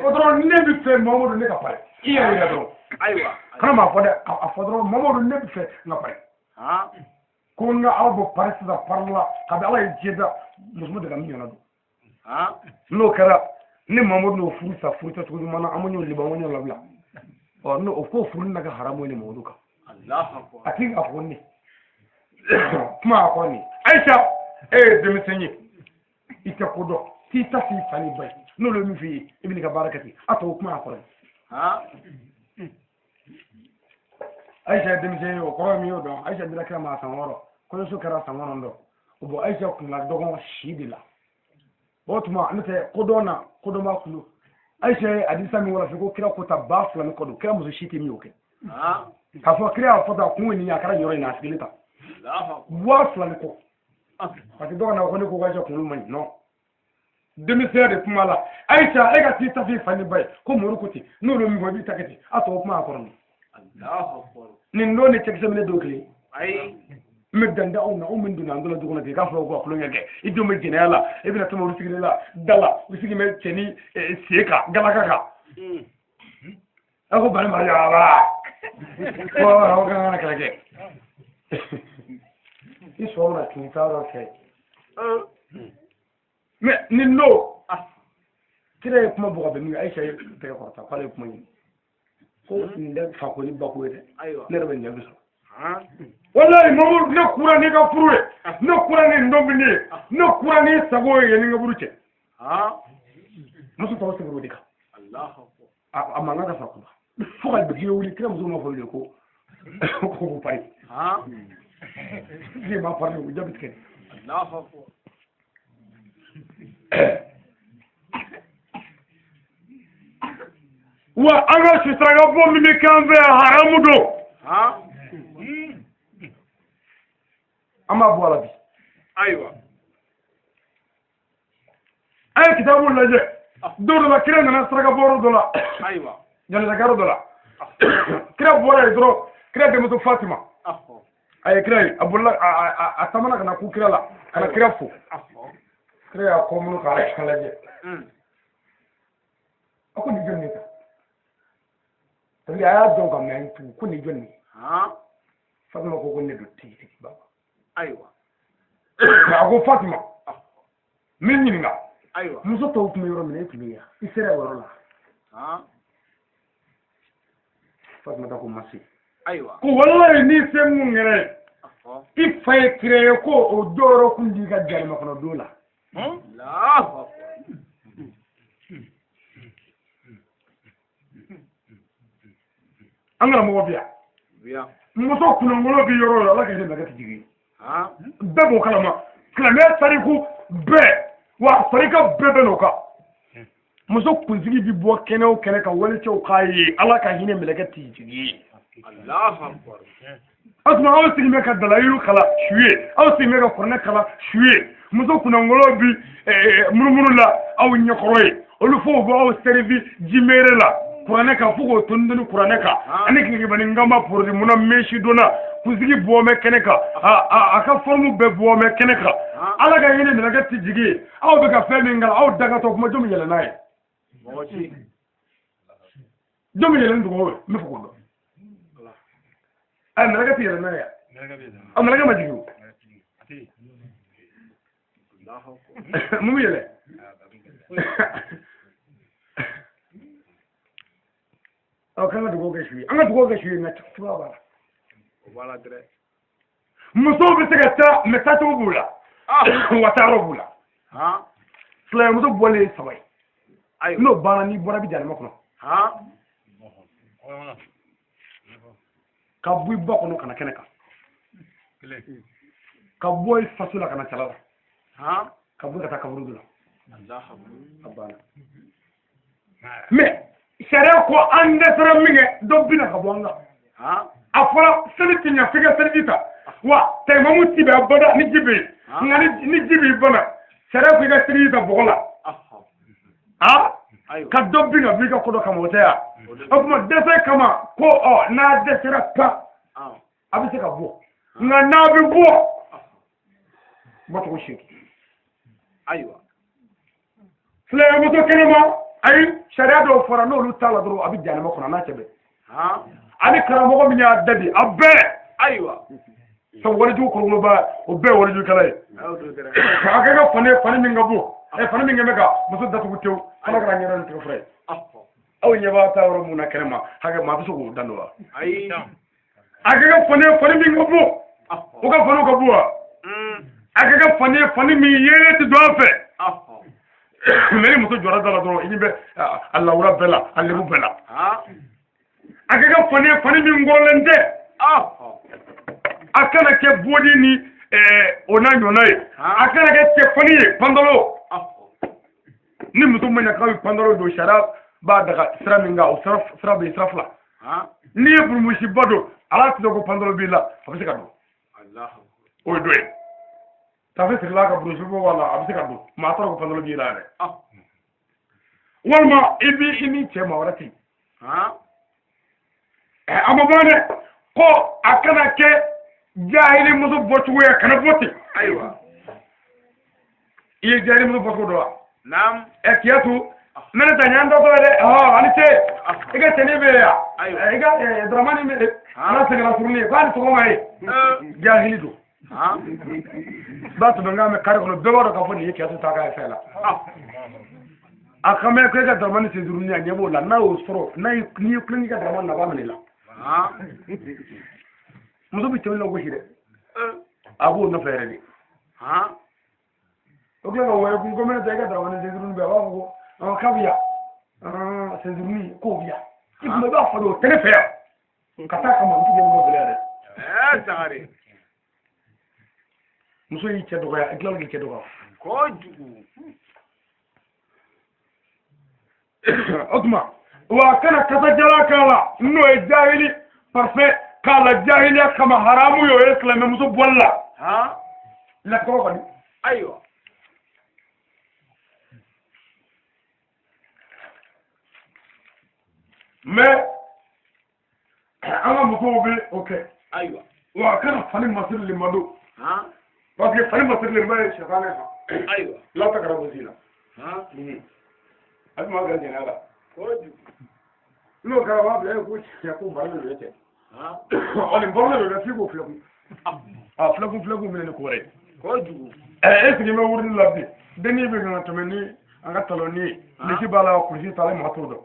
fɔ dɔrɔn ne bɛ fɛ Mamadu ne ka pari i yɛrɛ yira dɔrɔn ayiwa kana maa fɔ dɛ a fɔ dɔrɔn Mamadu ne bɛ fɛ n ka pari ko n ka aw bɔ pari sisan pari la kabi ala ye diɲɛ da muso ma deli ka min ɲɔgɔnna don n'o kɛra ni Mamadu n'o furu sa furu kɛcogo ɲuman na an bɛ ɲɔgɔn liban an bɛ ɲɔgɔn labila ɔ n'o o ko furu na kɛ haramu ye ni Mamadu kan a tigi k'a fɔ ne kuma a kɔ nin Ayisa e ye denmisɛn ye i tɛ ko dɔn t'i ta f'i fa ni ba ye n'olu ye min f'i ye i bɛ n'i ka baara kɛ ten a tɔ kuma a kɔrɔ ye Ayisa ye denmisɛn ye o kɔrɔ ye min y'o dɔn Ayisa dira kira ma a san 6 kɔɲɔso kɛra san 9 o bɔn Ayisa kun ka dɔgɔn si de la o tuma ne tɛ kodɔn na kodɔn b'a kulo Ayisa ye hadisa min walafi ko kira ko ta 2000 ni kɔ don kira muso si tɛ min y'o kɛ k'a fɔ kira y'a fɔ tan kun ye nin ye a kɛra nin yɔrɔ in na a sigilen ta 2000 ni kɔ parce que dɔw ka na ko ne ko Ayisa kunkolo man ɲi non denmisɛnya de kuma la Ayisa e ka t'i ta f'i fa ni ba ye ko mori ko ten n'olu min fɔ i b'i ta kɛ ten a tɔ kuma a kɔrɔ nin don ni cɛkisɛ minɛ don kelen n bɛ dan aw na aw min donna an donna du kɔnɔ ten k'a fɔ ko ka tulonkɛ kɛ i denw bɛ jɛnɛya la i bɛna tɛmɛ olu sigilen la da la u sigi bɛ cɛni sen kan galaka kan aw ko bani mara yala ko aw kan ka kɛlɛ kɛ i sɔrɔ na tun taa yɔrɔ fɛ mais nin don kira ye kuma bɔ ka bɛn min Ayisa ye tɛgɛ kɔrɔta k'ale ye kuma ɲini ko nin tɛ fa ko ni ba ko ye dɛ ne yɛrɛ bɛ nin jaabi sɔrɔ walayi Mamadu ne kura n'i ka furu ye ne kura ni ndɔnbili ye ne kura ni sago ye ni kaburu cɛ muso tɔgɔ sɛbɛn o de kan a mankan ka sa kuma fo ka diɲɛ wuli kira muso ma fɔ wuli ko ko pari ne ma pari o jaabi tigɛ wa an ka sutaraka bɔ min bɛ k'an fɛ yan haramu don an b'a bɔ a la bi ayiwa an ye kitabu lajɛ don dɔ la kira nana saraka bɔ yɔrɔ dɔ la ayiwa janazakɛyɔrɔ dɔ la kira bɔra yen dɔrɔn kira denmuso Fatima a ye kira ye a bolila a taamana ka na ku kira la ka na kira fo kira y'a kɔ minnu k'a lajɛ a ko nin jɔn ne ta parce que a y'a dɔn ka mɛn tugun ko nin jɔn ne Fatima ko ko ne don tigi tigi baba ayiwa a ko Fatima n b'i ɲininka ayiwa muso tɔw tun bɛ yɔrɔ min na e tun bɛ yan i sera o yɔrɔ la Fatima ta ko ma se ayiwa ko walayi n'i se mun yɛrɛ ye i fa ye kira ye ko o jɔyɔrɔ kun t'i ka jahanama kɔnɔ don la an karamɔgɔ bi yan muso kunnankolo bi yɔrɔ o yɔrɔ ala ka hinɛ mɛlɛkɛ tɛ jigin bɛɛ b'o kalama silamɛya tariku bɛɛ wa tarika bɛɛ bɛ n'o kan muso kunsigi bi bɔ kɛnɛ o kɛnɛ kan walicɛw k'a ye ala ka hinɛ mɛlɛkɛ tɛ jigin o tuma aw sigilen bɛ ka dalayilu kalan su ye aw sigilen bɛ ka kuranɛ kalan su ye muso kunnangolo bi munumunu la aw ɲɛkɔrɔ ye olu fo u bɛ aw serivi jimere la kuranɛ kan fo k'o toni toni kuranɛ kan ani kilikibani ngama porodi munna mɛsi donna kunsigi bɔ bɛ kɛnɛ kan a ka fɔrɔmu bɛɛ bɔ bɛ kɛnɛ kan ala ka hinɛ mɛlɛkɛ tɛ jigin ye aw bɛ ka fɛn min kalan aw dagatɔ kuma jɔn bɛ yɛlɛ n'a ye jɔn bɛ yɛlɛ ni dugawu ye n bɛ fɛ k'o dɔn a mɛlɛkɛ tɛ yɛlɛ n'a ye a mɛlɛkɛ ma jigin o mun bɛ yɛlɛ aw k'an ka dugawu kɛ su ye an ka dugawu kɛ su ye nka cogoya b'a la musow bɛ se ka taa mɛ taacogo b'u la wa taayɔrɔ b'u la silamɛmuso bɔlen ye 3 ye n'o banna n'i bɔra i bɛ jahanama kɔnɔ ka bɔ i ba kɔnɔ ka na kɛnɛ kan ka bɔ i faso la ka na cala la ka bɔ ka taa kaburudo la a banna mais sariya ko an dɛsɛra min kɛ dɔ bina ka bɔ an kan a fɔra seli ti ɲɛ f'i ka seliji ta wa tɛyimamu ti bɛn abada ni ji bɛ yen nka ni ji b'i bana sariya ko i ka seliji ta bɔgɔ la ka dɔ bin ka bɔ i ka ko dɔ kama o tɛ yan o tuma dɛsɛ kama ko ɔ n'a dɛsɛra pan a bɛ se ka bɔ nka n'a bɛ bɔ bɔcogo 8 ayiwa silamɛmuso kɛnɛma Ayi sariya dɔw fɔra n'olu t'a la dɔrɔn a bɛ jahanama kɔnɔ n'a cɛ bɛɛ. Ani karamɔgɔ min y'a da di a bɛɛ. Ayiwa. Sabu walijugu kɔlɔlɔba o bɛɛ ye walijukɛla ye. A ka kɛ fani ye fani min ka bon fani min kɛ bɛ ka muso datugu tewu fana kɛra ɲɛdɔn ni tɛgɛ fura ye. Aw ɲɛ b'a ta yɔrɔ mun na kɛnɛma hakɛ maa bɛ se k'o dan don wa. Ayi. A ka kɛ fani ye fani min ka bon o ka faniw ka bon wa. A ka kɛ fani ye fani min yeelen tɛ don a fɛ. Mais ni muso jɔra da la dɔrɔn i ɲɛ bɛ a lawura bɛɛ la a lebu bɛɛ la. A ka kɛ fani ye fani min kɔrɔlen tɛ. A kana kɛ bodi ni o n'a ɲɔgɔnna ye. A kana kɛ cɛ fani ye pantalon. Ni muso ma ɲɛ k'a bɛ pantalon don sariya b'a daga sira min kan o sira bɛ yen sira fila. N'i ye burumusiba don ala tɛ ko pantalon b'i la a bɛ se ka don. O ye dɔ ye. Tafe sirila ka burusi bɔ la a bɛ se ka don maa t'a dɔn ko pantalon b'i la yɛrɛ. Walima i b'i i ni cɛ maa wɛrɛ ten. A ma ban dɛ ko a kana kɛ jahili muso bɔcogo ye a kana bɔ ten. Ayiwa. I ye jahili muso bɔcogo dɔn wa. Naam. Kiyatu ne ta ɲan dɔ dɛ ani ce i ka cɛnin bɛ yan i ka daramani bɛ ala sɛgɛnna surunin ye k'a ni sɔgɔma ye jahili don. Ba tun bɛ n ka mɛn kari kɔnɔ bɛɛ b'a dɔn k'a fɔ nin ye Kiyatu ta k'a fɛn la. A ka mɛn ko e ka daramani sen duuru a ɲɛ b'o la n'a y'o sɔrɔ n'i ye kulonkɛ ka daramani na a b'a minɛ i la. Muso bɛ cɛw lagosi dɛ. A b'o nɔfɛ yɛrɛ de. O tila ka wɔyɔ kun ko mɛnɛ ta i ka daramani sen duuru bɛ a b'a fɔ ko k'a bɛ yan sen duuru k'o bɛ yan. I kuma i b'a fɔ de o tɛ ne fɛ yan. Ka taa kama n tɛ ɲɛmɔgɔ gɛlɛya dɛ. Sangare. Muso y'i cɛ dɔgɔya i tilala k'i cɛ dɔgɔya. Kojugu. O tuma wa kana kasajalan k'a la n'o ye jahili parfum k'a la jahiliya kama haramu ye o ye silamɛmuso bɔli la. Lakɔrɔ kɔni. Ayiwa. Mais an ka musow bɛ o kɛ. Ayiwa. Wa kana fani masirilen ma don. Parce que fani masirilen ba ye sɛfanɛ kan. Ayiwa. La ta kɛra gosi la. A bɛ maa kɛ jɛnɛya la. Kojugu. N'o kɛra u b'a bila e ko cɛ ko baro de bɛ cɛ. Ɔ nin baro de bɛ f'i k'o filɛkun. A filɛkun minɛ ni ko wɛrɛ ye. Kojugu. E sigilen bɛ wurudi la bi dennin bɛ ka tɛmɛ ni an ka talonni ye. Bilisi b'a la kulusi t'a la e maa t'o dɔn.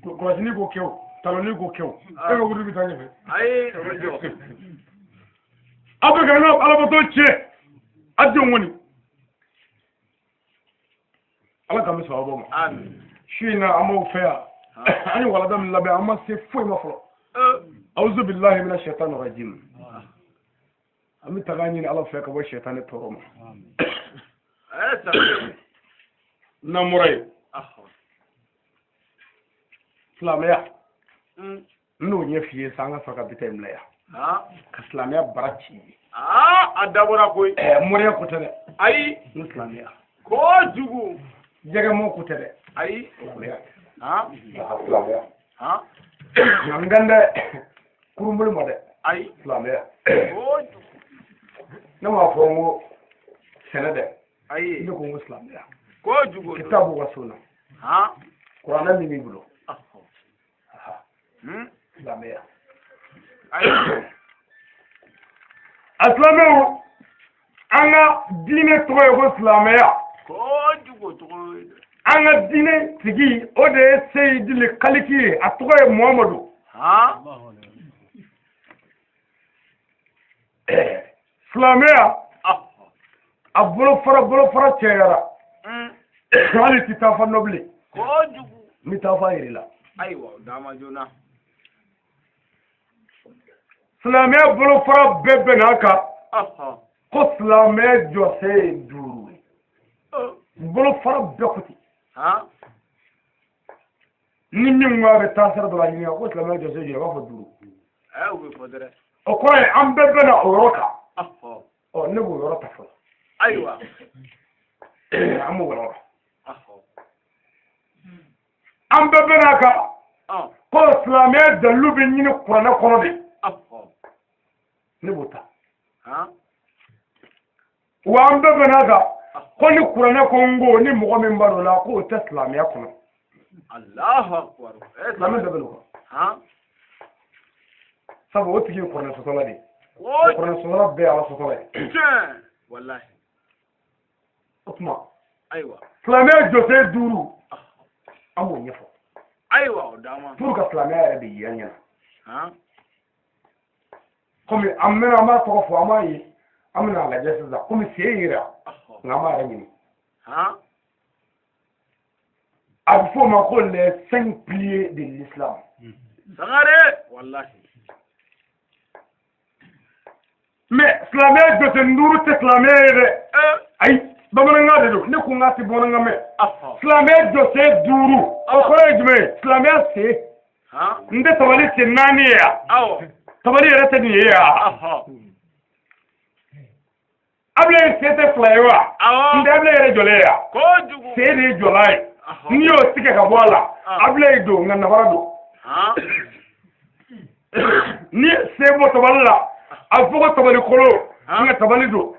Kɔlɔsini ko kɛ o talonni ko kɛ o e ka wurudi bɛ taa ɲɛfɛ. Ayi o bɛ jɔ. Aw bɛ ka n ka alabato tiɲɛ a denw kɔni. Ala k'an bɛ sababu ma. Amin. Su in na an b'aw fɛ yan. An ye walada min labɛn an ma se foyi ma fɔlɔ. Awuzu bilahi mina shaitan rajim. An bɛ taga ɲini Ala fɛ ka bɔ shaitan tɔɔrɔ ma. N'an bɔra yen. Silamɛya. N n'o ɲɛ f'i ye sisan an ka sɔrɔ ka bi ta in bila yan. Ka silamɛya bara ci ye. A dabɔra koyi. Moriya ko tɛ dɛ. Ayi. N silamɛya. Kojugu. Jɛgɛmɔ ko tɛ dɛ. Ayi. Silamɛya. Silamɛya. An kan dɛ kurunboli ma dɛ. Ayi. Silamɛya. Kojugu. Ne m'a fɔ n ko sɛnɛ dɛ. Ayi. Ne ko n ko silamɛya. Kojugu. Kitabu ka sunna. Kuranɛ min b'i bolo. Silamɛya. Ayi. A silamɛw an ka diinɛ tɔgɔ ye ko silamɛya. Kojugu tɔgɔ ye. An ka diinɛ tigi o de ye Seyidili Kaliki ye a tɔgɔ ye Muhamadu. Silamɛya a bolofara cayara. Hali ti taa fa nɔ bilen. Kojugu. N bɛ taa fa yɛrɛ la. Ayiwa dama joona. Silamɛya bolofara bɛɛ bɛn'a kan. Ko silamɛya jɔsen ye 5 ye. Bolofara bɛɛ ko ten. Ni min ko a bɛ taa sira dɔ la ɲininka ko silamɛya jɔsen joli a b'a fɔ 5. O bɛ fɔ dɛrɛ. O kɔrɔ ye an bɛɛ bɛnna o yɔrɔ kan. Ɔ ne b'o yɔrɔ ta fɔlɔ. Ayiwa. An b'o yɔrɔ la. An bɛɛ bɛn'a kan. Ko silamɛya dalilu bɛ ɲini kuranɛ kɔnɔ de. Ne b'o ta. Wa an bɛɛ bɛn'a kan. Ko ni kuranɛ ko n ko ni mɔgɔ min b'a dɔn la k'o tɛ silamɛya kɔnɔ. Allahu akbar. Silamɛ bɛɛ bɛ nin kɔnɔ. Sabu o tigi ye kuranɛ sɔsɔla de ye. Kuranɛ sɔsɔla bɛɛ ye Ala sɔsɔla ye. Tiɲɛ. Walahi. O tuma. Ayiwa. Silamɛya jɔsen 5. An b'o ɲɛfɔ. Ayiwa o d'an ma. Pour que silamɛya yɛrɛ de ye an ɲɛna. Komi an mɛna an b'a tɔgɔ fɔ an b'a ye an bɛna a lajɛ sisan komi sen yera nka an b'a yɛrɛ ɲini. A bɛ f'o ma ko les 5 piliers de l'islam. Sangare. Walahi. Mais silamɛya jɔsen 5 tɛ silamɛya ye dɛ. Ayi bamanankan de don ne ko n k'a tɛ bamanankan mɛn. Silamɛya jɔsen 5 o kɔrɔ ye jumɛn ye silamɛya sen. N tɛ tabali sen 4 ye yan. Tabali yɛrɛ tɛ nin ye yan. Abulaye sen tɛ 2 ye wa. N tɛ Abulaye yɛrɛ jɔlen ye yan. Sen de ye jɔlan ye. N'i y'o tigɛ ka bɔ a la Abulaye don nka nabara don. Ni sen bɔ tabali la a bɛ fɔ ko tabali kolo nka tabali don.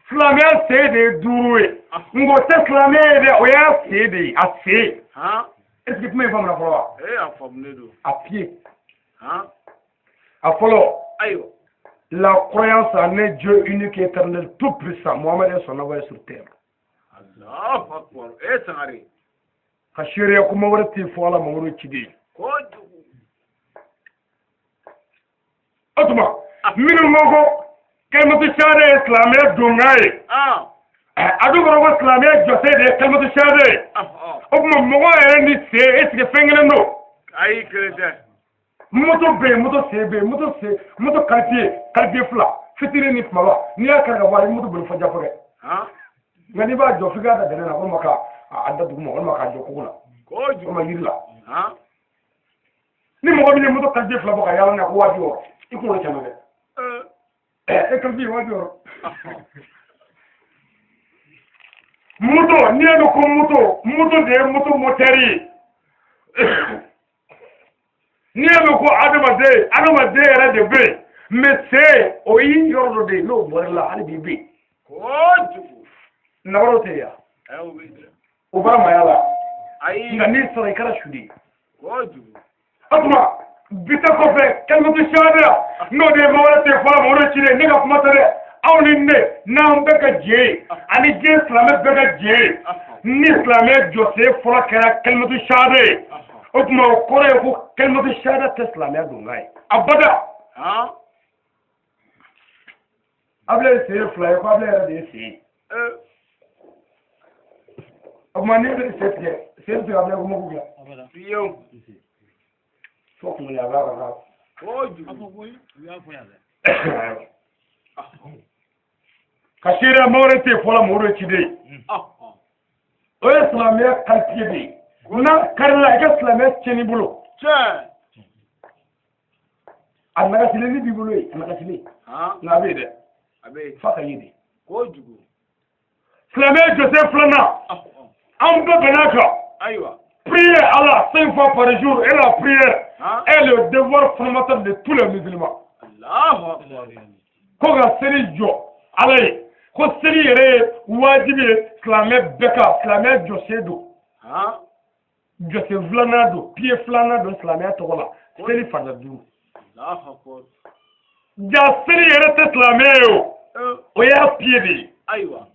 Silamɛya sen de ye 5 ye. Nka o tɛ silamɛya ye dɛ o y'a sen de ye a sen. Est ce que kuma in faamuna fɔlɔ wa? A faamulen don. A pied. A fɔlɔ. Ayiwa. La croyance en un Dieu unique et éternel tout puissant. Mohamed est son envoyé sur terre. Allahu akbar. Sangare. Ka seereya kuma wɛrɛ tɛ fɔ Ala Mamadu ciden. Kojugu. O tuma minnu ko ko kalimatu shahada ye silamɛya donkan ye. A dun kɔrɔ ko silamɛya jɔsen de ye kalimatu shahada ye. O tuma mɔgɔ yɛrɛ ni sen est ce que fɛn kelen don? Ayi kelen tɛ. Moto bɛ yen moto sen bɛ yen moto sen moto kalipiye 2 fitinin ni kumaba n'i y'a kari ka bɔ a la i bɛ moto boli fɔ Jafɔ kɛ. Nka n'i b'a jɔ f'i k'a da dɛnɛ na walima k'a da duguma walima k'a jɔ kogo la. Walima yiri la. Ni mɔgɔ min ye moto kalipiye 2 bɔ ka yaala n'a ye ko 60 000 i kunkolo tiɲɛna dɛ. E kalipiye 60 000. Moto n'i y'a mɛn ko moto moto de ye moto motɛri ye. N'i y'a mɛn ko adamaden adamaden yɛrɛ de bɛ yen mais sen o y'i yɔrɔ dɔ de ye n'o bɔra i la hali bi bɛ yen. Kojugu. Nabaraw tɛ yan. O bɔra maaya la. Ayi. Nka n'i sara i kɛra su de ye. Kojugu. O tuma bi ta kɔfɛ kalimatu shahada n'o de ye maa wɛrɛ tɛ fɔ a ma o de ciden ne ka kuma tɛ dɛ aw ni ne n'an bɛɛ ka jɛ ye ani diɲɛ silamɛ bɛɛ ka jɛ ye ni silamɛ jɔsen fɔlɔ kɛra kalimatu shahada ye. O tuma o kɔrɔ ye ko kalimatu shahada tɛ silamɛya donkan ye abada. Abulaye sen ye 2 ye ko Abulaye yɛrɛ de ye sen ye. O tuma n'i bɛ sen tigɛ sen bɛ se ka Abulaye ko mako dilan. Fiyewu. Fo kunkolo a b'a ka. Kojugu. Ka seereya maa wɛrɛ tɛ yen fɔlɔ mɔgɔ dɔ ciden ye. O ye silamɛya kalipiye de ye. N'a karila i ka silamɛya tiɲɛn'i bolo. Tiɲɛ. A nagasilen b'i bolo yen a nagasilen. Nka a bɛ yen dɛ. A bɛ yen. F'a ka ye de. Kojugu. Silamɛya jɔsen 2nan. An bɛɛ bɛnn'a kan. Ayiwa. Prier Allah 5 fois par jour et la prière est le devoir fondamental de tous les musulmans. Allahu akbar. Ko ka seli jɔ Ala ye ko seli yɛrɛ ye wajibi ye silamɛ bɛɛ kan silamɛya jɔsen don. Jɔsen 2nan don pied 2nan don silamɛya tɔgɔ la seli farida 5. Allahu akbar. Ja seli yɛrɛ tɛ silamɛya ye o. O y'a pied de ye. Ayiwa.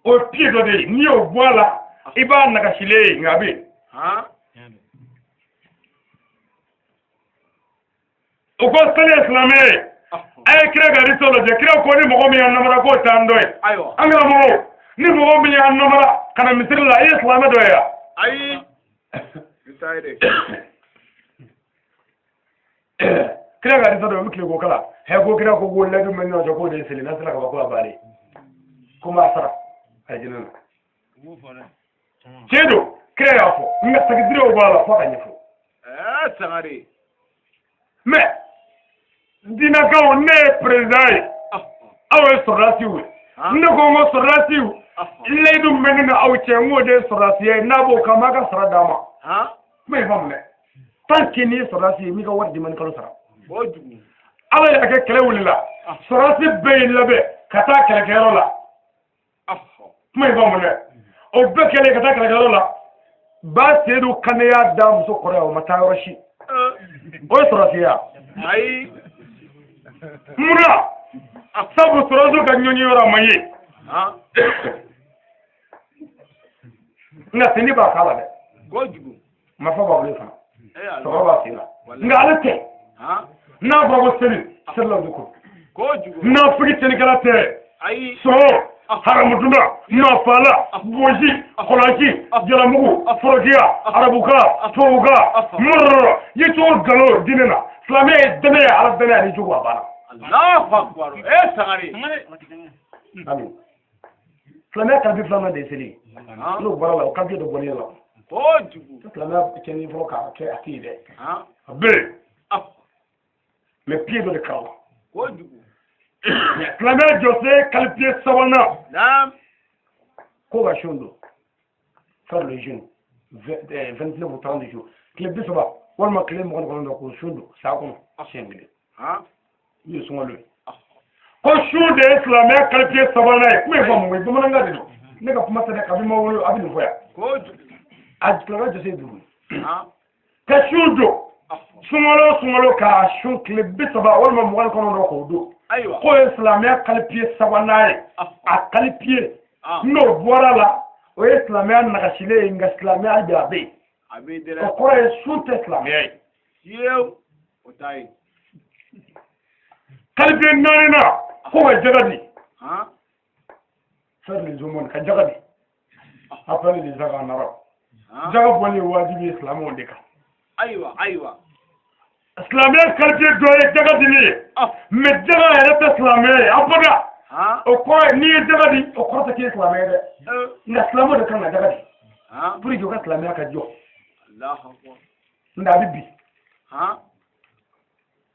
O ye pied dɔ de ye n'i y'o bɔ a la i b'a nagasilen ye nka a bɛ yen. O ko seli ye silamɛya ye. A ye kira ka hadisa lajɛ kira ko ni mɔgɔ min y'an namara k'o t'an dɔ ye. Ayiwa. An karamɔgɔw ni mɔgɔ min y'an namara ka na misiri la i ye silamɛ dɔ ye wa? Ayi. I t'a ye dɛ. Kira ka hadisa dɔ bɛ tile ko kala hɛ ko kira ko ko layidu min bɛ ɲɔgɔn cɛ k'o de ye seli n'a sera ka ban ko a bannen ko n b'a sara alijinɛ na. Tiɲɛ don kira y'a fɔ nka takidirew b'a la fo ka ɲɛfɔ. Sangare. Mais diinɛkaw ne ye président ye aw ye sɔrɔdasiw ye ne ko n ko sɔrɔdasiw layidu min bɛ ne ni aw cɛ n k'o de ye sɔrɔdasiya ye n'a b'o kan n b'a ka sara d'a ma. Kuma in faamu dɛ tant que n'i ye sɔrɔdasi ye i m'i ka wari d'i ma ni kalo sara. Ala y'a kɛ kɛlɛ wulila sɔrɔdasi bɛɛ y'i labɛn ka taa kɛlɛkɛyɔrɔ la. Kuma in faamu dɛ. O bɛɛ kɛlen ka taa kɛlɛkɛyɔrɔ la, ba Seyidu Kane y'a da muso kɔrɔ yan, o ma taa yɔrɔ si. O ye sɔrɔsiya. Ayi. Munna? Sabu sɔrɔsiw ka ɲɔgɔn yɔrɔ a ma ye. Nka fini b'a k'a la dɛ. Kojugu. Marifa b'a bolo fana. Sɔrɔ b'a sen na. Nka ale tɛ. N'a fɔra ko seli, selilaw de ko. Kojugu. Nafigi selikɛla tɛ. Ayi. Sɔrɔ, haramuduna, mafala, boji, kɔlɔnci, jalamugu, forokiya, arabuka, tubabuka, murr, ye cogo nkalon diinɛ na. Silamɛ ye dɛnɛ ye, ala dɛnɛ ani jogo a banna. Allahu akbar. Sangare. Amin. Silamɛya kalite filanan de ye seli ye. N'o bɔra la, o kalite dɔ bɔlen la. Kojugu. Silamɛya cɛnni fɔlɔ k'a kɛ a tɛ yen dɛ. A bɛ yen. Mais pied dɔ de kɛra la. Kojugu. Silamɛya jɔsen kalite sabanan. Naam. Ko ka sun don. Faire le jeûne. 29 ou 30 jours. Tile 30 walima tile 29 k'o sun don san kɔnɔ siɲɛ kelen. N'o ye sunkalo ye. Ko sun de ye silamɛya kalite sabanan ye. Kuma ye faamu ye, bamanankan de don. Ne ka kuma tɛ dɛ, kabi ma wolo a bɛ nin fɔ yan. Kojugu. A silamɛya jɔsen ye 5 ye. Ka sun don. Sunkalo sunkalo k'a sun tile 30 walima 29 k'o don. Ayiwa. K'o ye silamɛya kalite sabanan ye. A kalite n'o bɔra la, o ye silamɛya nagasilen ye, nka silamɛya de a bɛ yen. A bɛ dɛrɛ. O kɔrɔ ye sun tɛ silamɛya ye. Fiyewu. O t'a ye. Kalite naaninan, ko ka jaga di. Faire les aumônes, ka jaga di. Après les zaga en arabe. Jaga bɔli ye wajibi ye silamɛw de kan. Ayiwa, ayiwa. Silamɛya kalite dɔ ye jaga dili ye. Mais jaga yɛrɛ tɛ silamɛya ye abada. O kɔrɔ ye n'i ye jaga di, o kɔrɔ tɛ k'i ye silamɛ ye dɛ. Nka silamɛw de kan ka jaga di. Pour que u ka silamɛya ka jɔ. Nka a bɛ bi.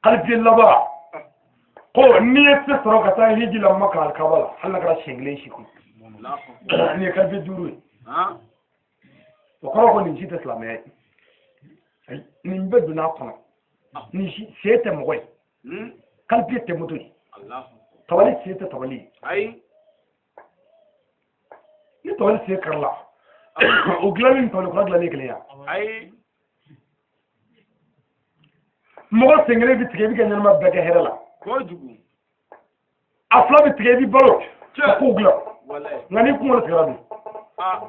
Kalite laban. Ko n'i ye se sɔrɔ ka taa hiji la Maka alikaba la, hali n'a kɛra siɲɛ kelen si kɔnɔ. Nin ye kalite 5 ye. O kɔrɔ ko nin si tɛ silamɛya ye. Nin bɛɛ donna a kɔnɔ. Nin si se tɛ mɔgɔ ye. Kalite tɛ moto ye. Tabali se tɛ tabali ye. Ayi. Ni tabali se karila, o dilanni ni tabali kura dilanni ye kelen ye. Ayi. Mɔgɔ sen kelen bɛ tigɛ, i bɛ ka ɲɛnama bɛɛ kɛ hɛrɛ la. Kojugu. A fila bɛ tigɛ, i bɛ balo. Ka kow dilan. Nka n'i kunkolo tigɛra dun.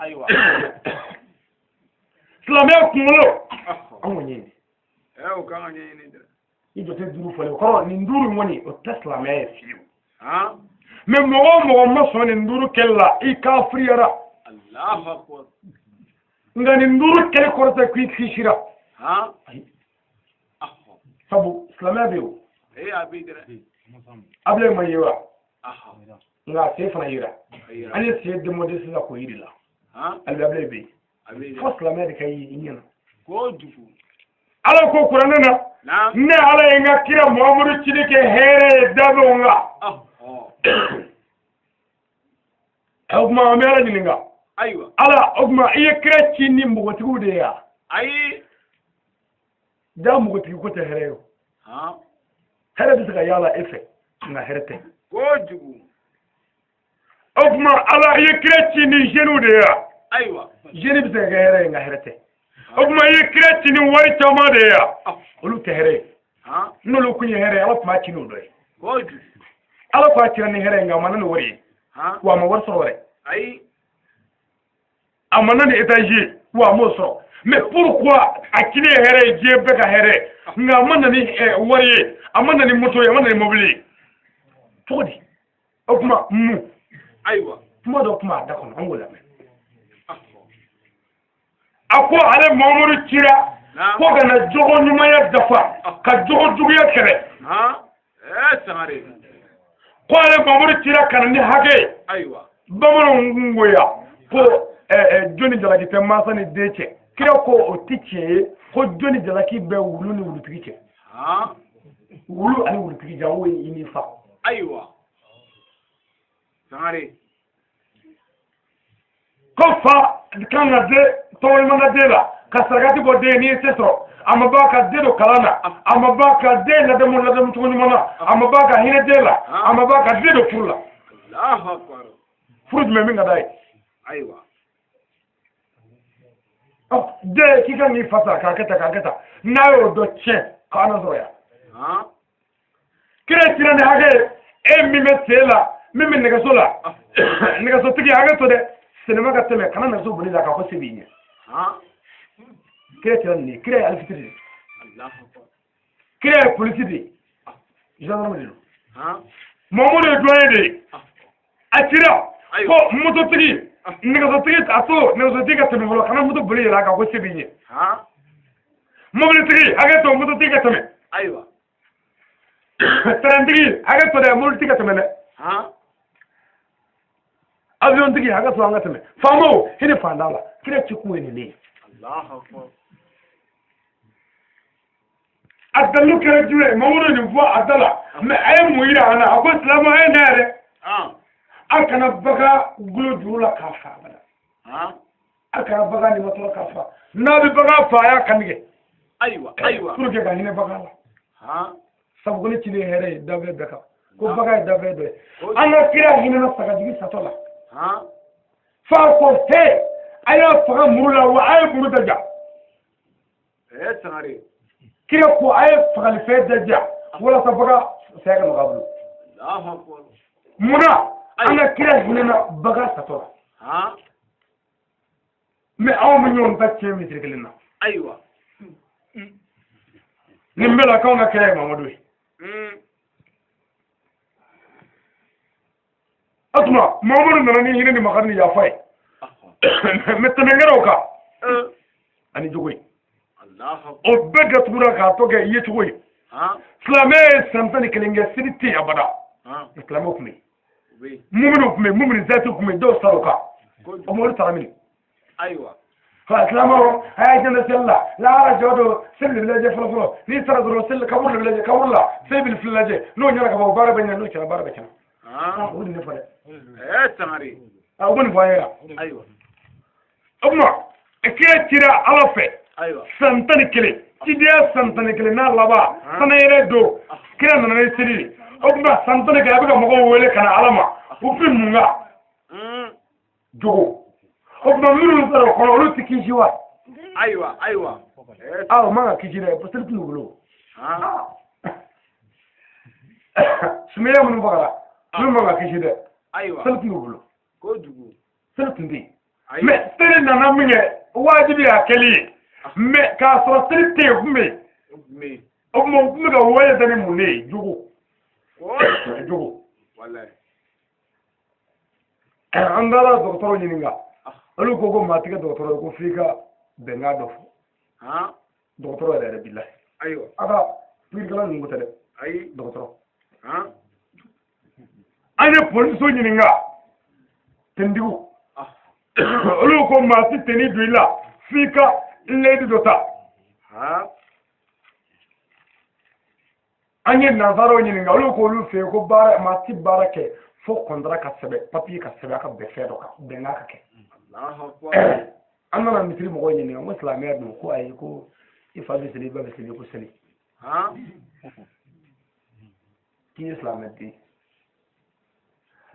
Ayiwa. Silamɛya kunkolo. An k'o ɲɛɲini. O kan ka ɲɛɲini dɛ. I jɔ tɛ 5 fɔlen o kɔrɔ nin 5 in kɔni o tɛ silamɛya ye fiyewu. Mais mɔgɔ o mɔgɔ ma sɔn nin 5 kɛli la, i kafiriyara. Allahu akbar. Nka nin 5 kɛli kɔrɔ tɛ k'i kisira. Ayi. Sabu silamɛya bɛ yen o. A bɛ dɛ. Abulayi ma ye wa? Nka a sen fana yera. An ye sen démonter sisan k'o yiri la. Hali Abulayi bɛ yen. Fo silamɛya de ka ye i ɲɛna. Kojugu. Ala ko kuranɛ na, ne Ala ye n ka kira Muhamadu cili kɛ hɛrɛ ye dadenw kan. O tuma an bɛ Ala ɲininka. Ayiwa. Ala, o tuma i ye kira ci ni npogotigiw de ye wa? Ayi. Ja npogotigi ko tɛ hɛrɛ ye o. Hɛrɛ bɛ se ka yaala e fɛ, nka hɛrɛ tɛ. Kojugu. O tuma Ala i ye kira ci ni jeunes de ye wa? Ayiwa. Jeune bɛ se ka kɛ hɛrɛ ye, nka hɛrɛ tɛ. O tuma i ye kira ci ni wari caman de ye wa? Olu tɛ hɛrɛ ye. N'olu kun ye hɛrɛ ye, Ala tun b'a ci n'o dɔ ye. Kojugu. Ala ko a cira ni hɛrɛ ye, nka a ma na ni wari ye. Wa a ma wari sɔrɔ dɛ. Ayi. A ma na ni étage ye, wa a m'o sɔrɔ. Mais pourquoi a cili ye hɛrɛ ye, diɲɛ bɛɛ ka hɛrɛ, nka a ma na ni wari ye, a ma na ni moto ye, a ma na ni mobili ye? Cogo di? O tuma mun? Ayiwa. Kuma dɔ kuma a da kɔnɔ, an k'o lamɛn. A ko ale Muhamadu cira ko ka na jogo ɲumanya dafa, ka jogo juguya kɛlɛ. Sangare. Ko ale Muhamadu cira ka na ni hakɛ ye. Ayiwa. Bamananw kungoya ko jɔnni jalaki tɛ mansa ni den cɛ. Kira ko o tɛ tiɲɛ ye, ko jɔnni jalaki bɛ wulu ni wulutigi cɛ. Wulu ani wulutigi jango ye i ni fa. Ayiwa. Sangare. Ko fa kan ka den tɔgɔ ɲuman da den la, ka sarakati bɔ den n'i ye se sɔrɔ, a ma ban ka den don kalan na, a ma ban ka den ladamu ladamu cogo ɲuman na, a ma ban ka hinɛ den la, a ma ban ka den don furu la. Allahu akbar. Furu jumɛn min ka d'a ye? Ayiwa. Den k'i ka n'i fa ta k'a kɛ tan k'a kɛ tan n'a y'o dɔ tiɲɛ k'an na sɔrɔ yan. Kira cira ni hakɛ ye e min bɛ sen la min bɛ nɛgɛso la nɛgɛsotigi hakɛ to dɛ sinima ka tɛmɛ kana nɛgɛso boli la k'a fɔ se b'i ɲɛ. Kira cira nin ye kira ye alifitiri de ye. Kira ye polisi de ye gendarme de don. Mamadu ye douanier de ye. A cira ko mototigi nɛgɛsotigi a to nɛgɛsotigi ka tɛmɛ fɔlɔ kana moto boli yɛlɛ a kan ko se b'i ɲɛ. Mobilitigi hakɛ to mototigi ka tɛmɛ. Ayiwa. Traintigi hakɛ to dɛ mobilitigi ka tɛmɛ dɛ. Aviontigi hakɛ to an ka tɛmɛ. Faamaw hinɛ fantan la kira ci kun ye nin de ye. A dalilu kɛra jumɛn ye Mamadu nin fɔ a da la mɛ a ye mun yira an na a ko silamɛ a ye na yɛrɛ. A kana bagan gulo juru la k'a fa abada. A kana bagan nimatɔrɔ k'a fa n'a bɛ bagan fa a y'a kantigɛ. Ayiwa ayiwa. Pour que ka hinɛ bagan la. Sabu ko ne ciden ye hɛrɛ ye danfɛn bɛɛ kan ko bagan ye danfɛn dɔ ye. An ka kira hinɛna sagajigi satɔ la. Fa ko he a y'a faga muru la wa a ye muru da ja. Sangare. Kira ko a ye fagalifɛn da ja walasa bagan saya ka nɔgɔ a bolo. Munna an ka kira hinɛna bagan satɔ la. Mɛ anw bɛ ɲɔgɔn ta tiɲɛ misiri kelen na. Ayiwa. Nin bɛɛ la k'anw ka kira ye Mamadu ye. O tuma Mamadu nana ni hinɛ ni makari ni yafa ye. Mɛ tɛmɛ kɛra o kan. Ani jogo ye. O bɛɛ datugura k'a tɔ kɛ yecogo ye. Silamɛ ye san 11 kɛ seli tɛ yen abada. Silamɛw tun bɛ yen. Muminu tun bɛ yen muminu zati tun bɛ yen dɔw sara o kan. O ma olu sara minɛ. Ayiwa. Silamɛw a y'a jɛnɛ seli la lahara jɔ don seli de bɛ lajɛ fɔlɔ fɔlɔ n'i sara dɔrɔn seli kaburu de bɛ lajɛ kaburu la seli bɛ fili lajɛ n'o ɲɛna ka ban o baara bɛ ɲɛ n'o tiɲɛna baara bɛ tiɲɛ. O de ne fɔ dɛ. Sangare. O bɛ nin fɔ an ye yan. Ayiwa. O tuma kira cira Ala fɛ. Ayiwa. San 11 cidenya san 11 n'a laban sanayɛlɛ yɛrɛ don kira nana ni seli ye. O tuma san 11 a bɛ ka mɔgɔw wele ka na Ala ma u bɛ mun kan. Jogo. O tuma minnu sara o kɔnɔ olu tɛ kisi wa. Ayiwa ayiwa. O man ka kisi dɛ seli t'u bolo. Sumaya minnu fagara olu man ka kisi dɛ. Ayiwa. Seli t'u bolo. Kojugu. Seli tun tɛ yen. Mɛ seli nana min kɛ wajibi y'a kɛli ye. Mɛ k'a sɔrɔ seli tɛ yen o tun bɛ yen. O tuma u tun bɛ ka wale da ni mun de ye jogo. Jogo. An taara dɔgɔtɔrɔ ɲininka. Olu ko ko maa tɛ kɛ dɔgɔtɔrɔ ye ko f'i ka bɛnkan dɔ fɔ. Dɔgɔtɔrɔ yɛrɛ yɛrɛ bilahi. Ayiwa. A ka pikirikɛla ninnu ko tɛ dɛ. Ayi. Dɔgɔtɔrɔ. An ye polisiw ɲininka. Tenitigiw. Olu ko maa ti teni don i la f'i ka ledi dɔ ta. An ye nanzaraw ɲininka olu ko olu fɛ yen ko baara maa ti baara kɛ fo kɔntara ka sɛbɛn papiye ka sɛbɛn a ka bɛn fɛn dɔ kan bɛnkan ka kɛ. An nana misiri mɔgɔw ɲininka n ko silamɛya don ko ayi ko i fa bɛ seli i ba bɛ seli ko seli. K'i ye silamɛ den.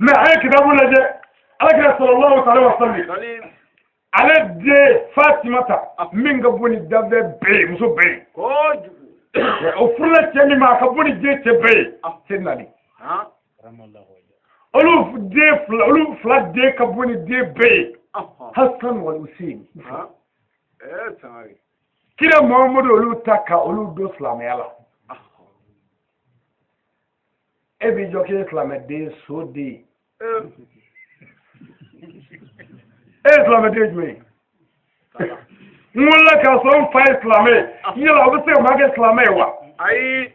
Mɛ an ye kitabu lajɛ Ala kira sallallahu alaihi wa sallam ale den Fatimata min ka bon ni danfɛn bɛɛ ye muso bɛɛ ye. O furula cɛ min ma a ka bon ni diɲɛ cɛ bɛɛ ye Seydina Ali. Olu den fila olu fila den ka bon ni den bɛɛ ye. Hasan wal Hussein. Kira Muhammadu olu ta ka olu don silamɛya la. E b'i jɔ k'e ye silamɛden so den. E ye silamɛden jumɛn ye? N wolola k'a sɔrɔ n fa ye silamɛ ye. Yala o bɛ se ka maa kɛ silamɛ ye wa? Ayi.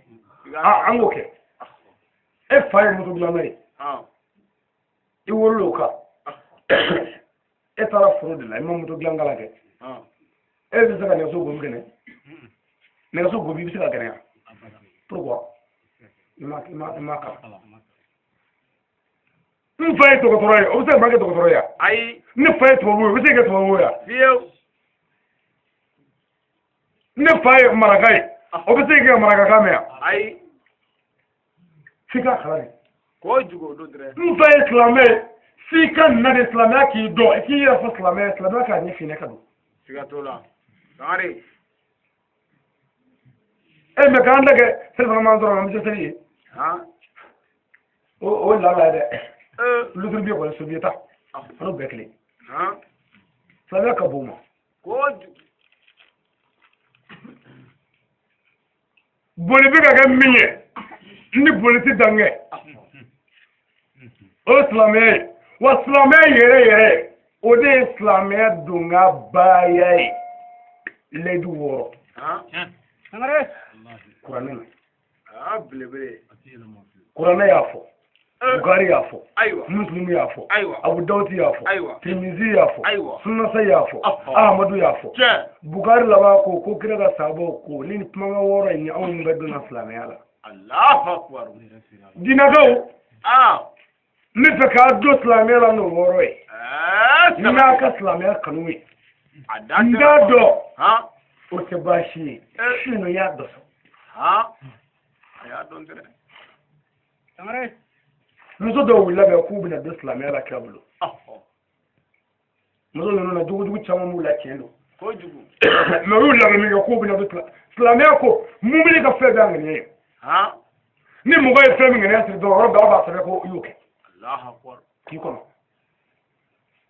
An k'o kɛ. E fa ye moto dilanna ye. I wolola o kan. E taara foro de la i ma moto dilan kalan kɛ. E bɛ se ka nɛgɛso gosi kɛnɛ? Nɛgɛso gosi i bɛ se ka kɛnɛya? Pourquoi? I ma kalan. N fa ye dɔgɔtɔrɔ ye o bɛ se ka maa kɛ dɔgɔtɔrɔ ye wa? Ayi. Ne fa ye tubabu ye o bɛ se ka kɛ tubabu ye wa? Fiyewu. Ne fa ye maraka ye o bɛ se ka kɛ marakakan mɛn wa? Ayi. F'i ka kalan de. Kojugu o don dɛrɛ. N fa ye silamɛ ye f'i ka na de silamɛya k'i dɔn i k'i yɛrɛ fɔ silamɛ ye silamɛya k'a ɲɛ f'i ɲɛna ka don. Siga t'o la. Sangare. E mɛ k'an lajɛ selifana m'an sɔrɔ an bɛ se seli ye. O ye laada ye dɛ. Luturu bi kɔni so bi ta. An n'o bɛɛ kelen. Silamɛya ka bon u ma. Kojugu. Boli bɛ ka kɛ min ye ni boli tɛ dan kɛ. O ye silamɛya ye. Wa silamɛya yɛrɛ yɛrɛ o de ye silamɛya donka baaya ye. Layidu 6. Kuranɛ na. Belebele. Kuranɛ y'a fɔ. Bukari y'a fɔ. Ayiwa. Muslimu y'a fɔ. Ayiwa. Abu Dawudi y'a fɔ. Ayiwa. Tirimizi y'a fɔ. Ayiwa. Sunasa y'a fɔ. Ahamadu y'a fɔ. Tiɲɛ. Bukari laban ko ko kira ka sahabaw ko ni nin kumakan 6 in ye anw bɛɛ donna silamɛya la. Allahu akbar. Diinɛkaw. N bɛ fɛ k'a don silamɛya la n'o 6 ye. N'a ka silamɛya kanu ye. N t'a dɔn. O tɛ baasi ye. Sinon i y'a dɔ sɔrɔ. A y'a dɔn dɛrɛ. Muso dɔw wulila bɛ k'u bɛna don silamɛya la kira bolo. Muso ninnu na jogojugu caman b'u la tiɲɛ don. Kojugu. Mɛ u y'u labɛn min kɛ k'u bɛna don silamɛya ko mumini ka fɛn bɛɛ y'a ŋaniya ye. Ni mɔgɔ ye fɛn min ŋaniya siri dɔrɔn yɔrɔ bɛɛ aw b'a sɛbɛn ko i y'o kɛ. Allahu akbar. K'i kɔnɔ.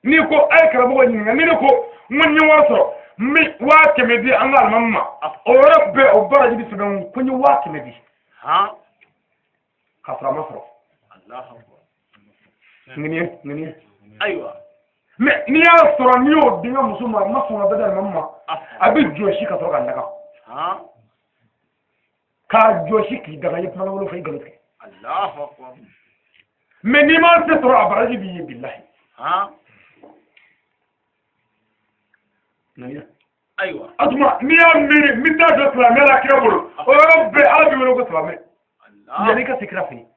N'i ko a ye karamɔgɔ ɲininka ni ne ko n ko n ye wari sɔrɔ n bɛ 100 000 di an ka alimami ma o yɔrɔ bɛɛ o baraji bɛ sɛbɛn ko n ye 100 000 di. K'a sɔrɔ a ma sɔrɔ. Allahu akbar. Ŋaniya ŋaniya. Ayiwa. Mɛ n'i y'a sɔrɔ n'i y'o di n ka muso ma a ma sɔn ka bɛɛ di alimami ma a bɛ jɔsi ka sɔrɔ ka daga. K'a jɔsi k'i daga i ye kuma lankolon fɔ i nkalon tigɛ. Allahu akbar. Mɛ n'i ma se sɔrɔ a baraji b'i ye bilahi. Ŋaniya. Ayiwa. O tuma n'i y'a miiri n bɛ taa jɔ silamɛya la kira bolo o yɔrɔ bɛɛ Ala b'i wele ko silamɛ. Yanni i ka se kira fɛ yen.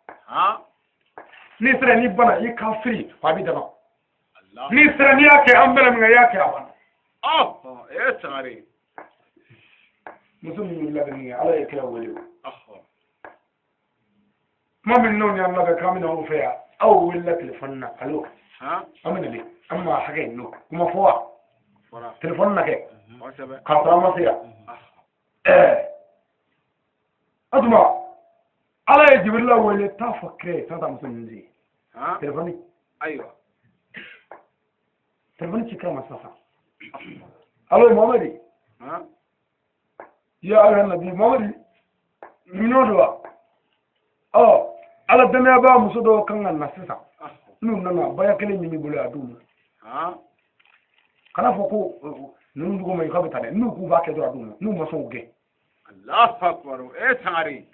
N'i sera n'i banna i kafiri wa a b'i daga. N'i sera n'i y'a kɛ an bɛna min kɛ i y'a kɛ a banna. E Sangare. Muso min y'u labɛn min kɛ Ala ye kira wele o. Tuma min n'aw y'an labɛn k'an bɛna aw fɛ yan aw welela telefɔni na alo. An bɛ nalen an ma hakɛ in n'o kuma fɔ wa. Telefɔni na kɛ. K'a sɔrɔ an ma se yan. O tuma Ala ye Jibirila wele t'a fɔ kira ye taa muso ninnu ye. Telefɔni. Ayiwa. Telefɔni ci kira ma sisan. Alo Mamadi. Ya ayyuhan nabi Mamadi. Minɛn don wa? Ɔ Ala dɛnɛyabaa muso dɔw kan ka na sisan. N'u nana baya kelen min b'i bolo a d'u ma. Kana fɔ ko ninnu dugu ma ɲi k'a bɛ taa dɛ n'u k'u b'a kɛ dɔrɔn a d'u ma n'u ma sɔn u gɛn. Allahu akbar e Sangare.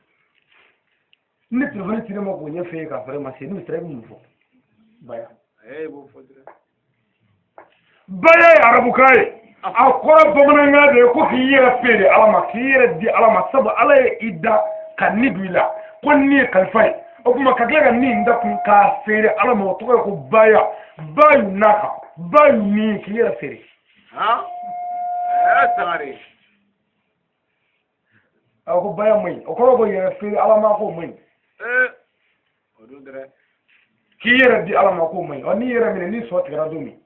Ni telefɔni ci ne ma k'o ɲɛf'e ye k'a sɔrɔ e ma se n'u sera i bɛ mun fɔ? Baya. E b'o fɔ dɛrɛ. Baya ye arabukan ye. A kɔrɔ bamanankan de ye ko k'i yɛrɛ feere Ala ma k'i yɛrɛ di Ala ma sabu Ala ye i da ka ni don i la ko ni ye kalifa ye o tuma ka tila ka ni in da kun k'a feere Ala ma o tɔgɔ ye ko baya bayu naka bayu ni k'i yɛrɛ feere. E Sangare. A ko baya man ɲi o kɔrɔ ko yɛrɛ feere Ala ma k'o man ɲi. O don dɛrɛ. K'i yɛrɛ di Ala ma k'o man ɲi ɔ n'i yɛrɛ minɛ ni sɔ tigɛra don min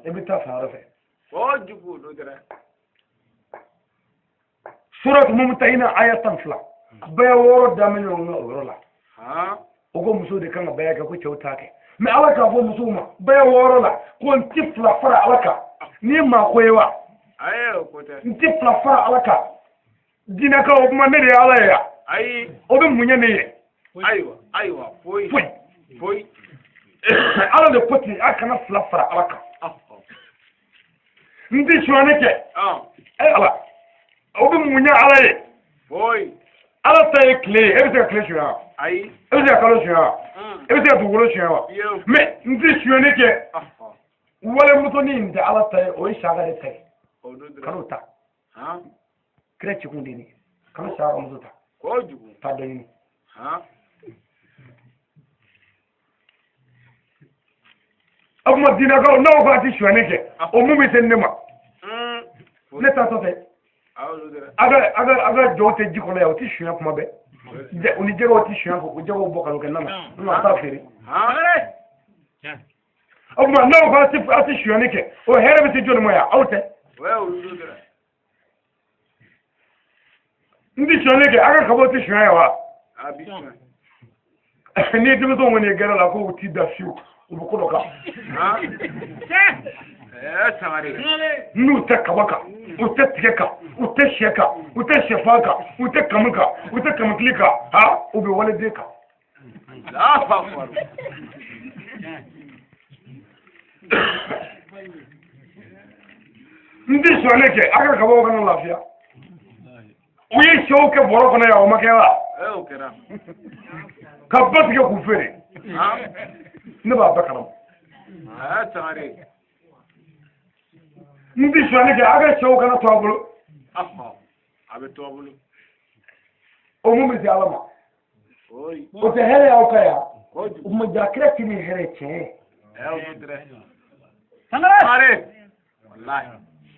i bɛ taa fan wɛrɛ fɛ. Kojugu o don dɛrɛ. Suratu Mumtahina aya 12 baya 6 daminɛ ɲɔgɔn kan o yɔrɔ la. O ko musow de kan ka baya kɛ ko cɛw t'a kɛ mɛ Ala k'a fɔ musow ma baya 6 la ko n ti 2 fara Ala kan n'i ye maa ko ye wa. Ayi o ko tɛ. N ti 2 fara Ala kan diinɛkaw o kuma ne de ye Ala ye yan. Ayi. O bɛ mun ɲɛ ne ye. Ayiwa ayiwa foyi. Foyi. Foyi. Ala de ko ten a kana 2 fara Ala kan. N ti sonyani kɛ. E Ala o bɛ mun ɲɛ Ala ye. Foyi. Ala ta ye tile ye e bɛ se ka tile sonya wa. Ayi. E bɛ se ka kalo sonya wa. E bɛ se ka dugukolo sonya wa. Mɛ n ti sonyani kɛ. Walemusonin in tɛ Ala ta ye o ye Saka de ta ye. Kan'o ta. Kira cikun de ye nin ye. Kana Saka muso ta. Kojugu. Taa dɔ ɲini. O tuma diinɛkaw n'aw ko a ti sonyani kɛ o mun bɛ se ne ma. Ne taatɔ tɛ. A ka jɔw tɛ ji kɔnɔ yan o tɛ suɲɛ kuma bɛɛ. U ni jɛgɛw tɛ suɲɛ o jɛgɛw bɔ ka n'o kɛ na na a t'a feere. O tuma n'aw ko a tɛ sonyani kɛ O hɛrɛ bɛ se jɔnni ma yan? Aw tɛ. N tɛ sonyali kɛ, a ka kabaw tɛ suɲɛ ye wa? N'i ye denmisɛnw kɔni ye gɛrɛ la k'u t'i da fiyewu, u bɛ ko dɔ kan. N'u tɛ kaba kan, u tɛ tigɛ kan, u tɛ sɛ kan, u tɛ sɛfan kan, u tɛ kami kan, u tɛ kamikili kan, ha, u bɛ waliden kan. N tɛ sonyali kɛ, a ka kabaw kana lafiya. U ye sɛw kɛ bɔrɔ kɔnɔ yan, o ma kɛ wa? Ka ba tigɛ k'u feere. Ne b'a bɛɛ kalama. N tɛ sonyali kɛ, a ka sɛw kana to a bolo. O mun bɛ se Ala ma? O tɛ hɛrɛ y'aw ka yan. O ma ja kira ti ni hɛrɛ tiɲɛ ye.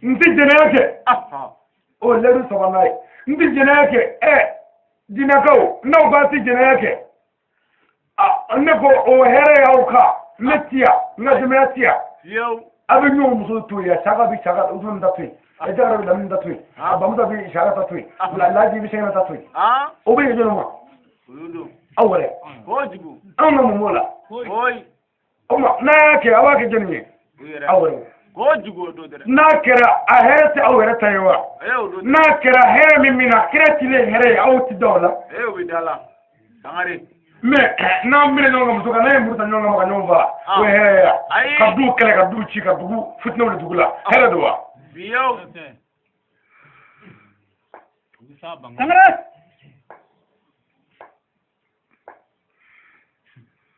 N tɛ jɛnɛya kɛ. O lɛri sabanan ye. N tɛ jɛnɛya kɛ. Jinɛkaw, n'aw b'a tɛ jɛnɛya kɛ. Ne ko o hɛrɛ y'aw kan. Ne ti yan, n ka denbaya ti yan. A bɛ ɲɔgɔn muso to yen, saka bɛ saka Usumani ta to yen, Jagara bɛ Lamini ta to yen, Bamusa bɛ Saka ta to yen, Laji bɛ Sɛgɛnɛ ta to yen. O bɛ yen jɔnni ma? Aw yɛrɛ. Anw ka mun b'o la? O ma n'a y'a kɛ, a b'a kɛ jɔnni ye? Aw yɛrɛ. N'a kɛra a hɛrɛ tɛ aw yɛrɛ ta ye wa? N'a kɛra hɛrɛ min min na, kira cilen hɛrɛ ye, aw ti da o la. Mais n'an minɛ ɲɔgɔn kan muso kan, n'an ye muru ta ɲɔgɔn kan ka ɲɔgɔn faga, o ye hɛrɛ ye wa? Ka du kɛlɛ, ka du ci, ka dugu fitinɛw de dugu la, hɛrɛ don wa?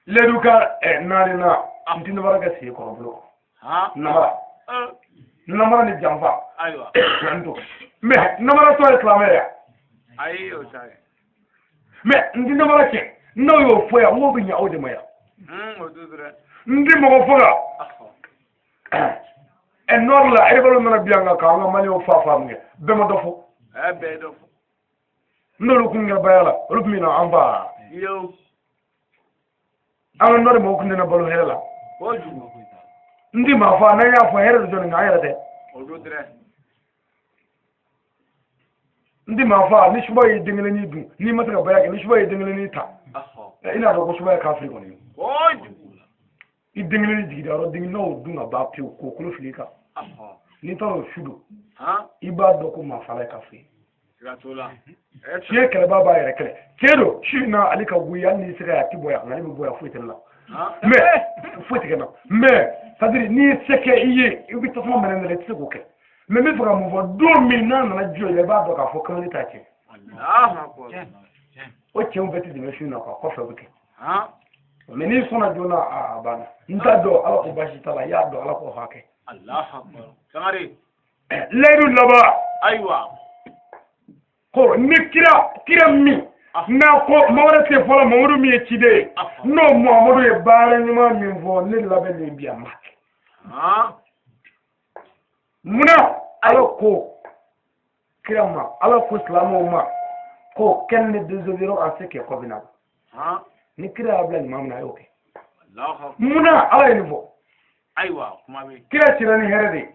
Lɛdu ka naani na, n ti namara kɛ sen kɔrɔ bolo. Namara. Namara ni janfa. N to. Mais namara tɔ ye silamɛ ye. Mais n ti namara kɛ, n'aw y'o fɔ yan, n k'o bɛ ɲɛ aw de ma yan. N ti mɔgɔ faga. Nord la, rebelle nana bi an kan k'an ka maliyɛnw fa fa mun kɛ, bɛɛ ma dɔ fɔ. N'olu kun kɛra baya la, olu tun bɛ na an fa. An ka nord mɔgɔw kun tɛna balo hɛrɛ la. N ti maa fa, n'an y'a fɔ hɛrɛ de jɔnni kan, an yɛrɛ tɛ. N ti maa fa, ni suba ye den kelennin dun, n'i ma se ka baya kɛ, ni suba ye den kelennin ta, i n'a dɔn ko suba ye kafiri kɔni ye. I den kelennin jigin yɔrɔ den n'o dun ka ban pewu, k'o kolo fili i kan. N'i taara o su don, i b'a dɔn ko maa fala ye kafiri ye. Tiɲɛ kɛlɛbaa b'a yɛrɛ kɛlɛ. Tiɲɛ don, su in na ale ka goyi, hali n'i sera yan, a ti bɔ yan, nka ale bɛ bɔ yan, foyi tɛ ne la. Mais foyi tɛ kɛ n na. Mais c'est à dire n'i ye se kɛ i ye, i bɛ tasuma mɛnɛ ne la, i tɛ se k'o kɛ. Mais n bɛ fɛ ka mun fɔ, don min n'a nana jɔ i la, i b'a dɔn k'a fɔ kamalen t'a cɛ. O cɛw bɛɛ tɛ dɛmɛ su in na quoi, kɔfɛ o bɛ kɛ. Mais n'i sɔnna joona, a banna. N t'a dɔn, Ala ko baasi t'a la, i y'a dɔn, Ala k'o hakɛ. Layidu laban. Ayiwa. Ko ni kira min n'a ko maa wɛrɛ tɛ fɔlɔ, Mamadu min ye ciden ye, n'o Muhamadu ye baara ɲuman min fɔ, ne labɛnnen bi a ma kɛ. Munna Ala ko kira ma, Ala ko silamɛw ma ko qu'elle ne désobéira à ce qui est convenable. Ni kira y'a bila ɲuman min na, a y'o kɛ. Munna Ala ye nin fɔ? Ayiwa, kuma bɛ. Kira cira ni hɛrɛ de ye.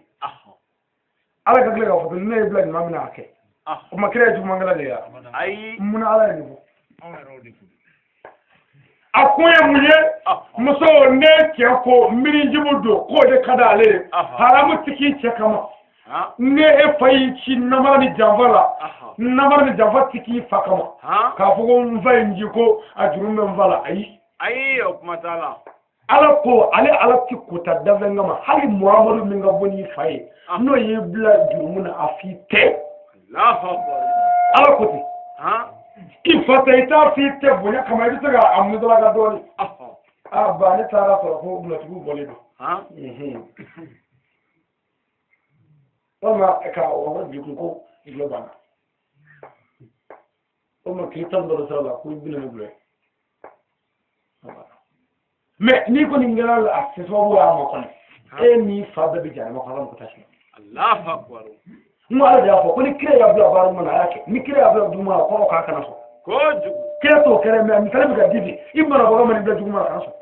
Ala ka tila k'a fɔ ne ye bila ɲuman min na, a kɛ. O ma kira ye jugumankɛla de ye wa? Ayi. Munna Ala ye nin fɔ? A kun ye mun ye? Muso ne cɛ ko miirijibu don, k'o de ka d'ale ye. Haramu ti k'i cɛ kama. Ne e fa y'i ci namara ni janfa la, namara ni janfa ti k'i fa kama. K'a fɔ ko n fa ye n ci ko a juru bɛ n fa la, ayi. Ayi, o kuma t'a la. Ala ko ale Ala ti kota dafɛn kama, hali Muhamadu min ka bɔ n'i fa ye, n'o y'i bila jurumu na, a f'i tɛ. Ala ko ten. I fa tɛ, i t'a f'i tɛ bonya kama, i bɛ se ka a musalaka dɔɔnin. A ba ne taara sɔrɔ ko gulɔtigiw bɔlen don. Walima ka o bi kun ko gulɔ banna. Walima k'i tan dɔ sira la ko i bɛna ni gulɔ ye. Mais n'i kɔni kɛra a sababu y'a ma kɔni, e n'i fa bɛɛ bɛ janama kɔnɔ, Ala mako t'a si la. N ko Ala de y'a fɔ ko ni kira y'a bila baara ɲuman na, a y'a kɛ. Ni kira y'a bila juguman na, o kɔrɔ k'a kana sɔn. Kira t'o kɛra, mais misali bɛ ka di bi, i manabaga mana bila juguman na, a kana sɔn.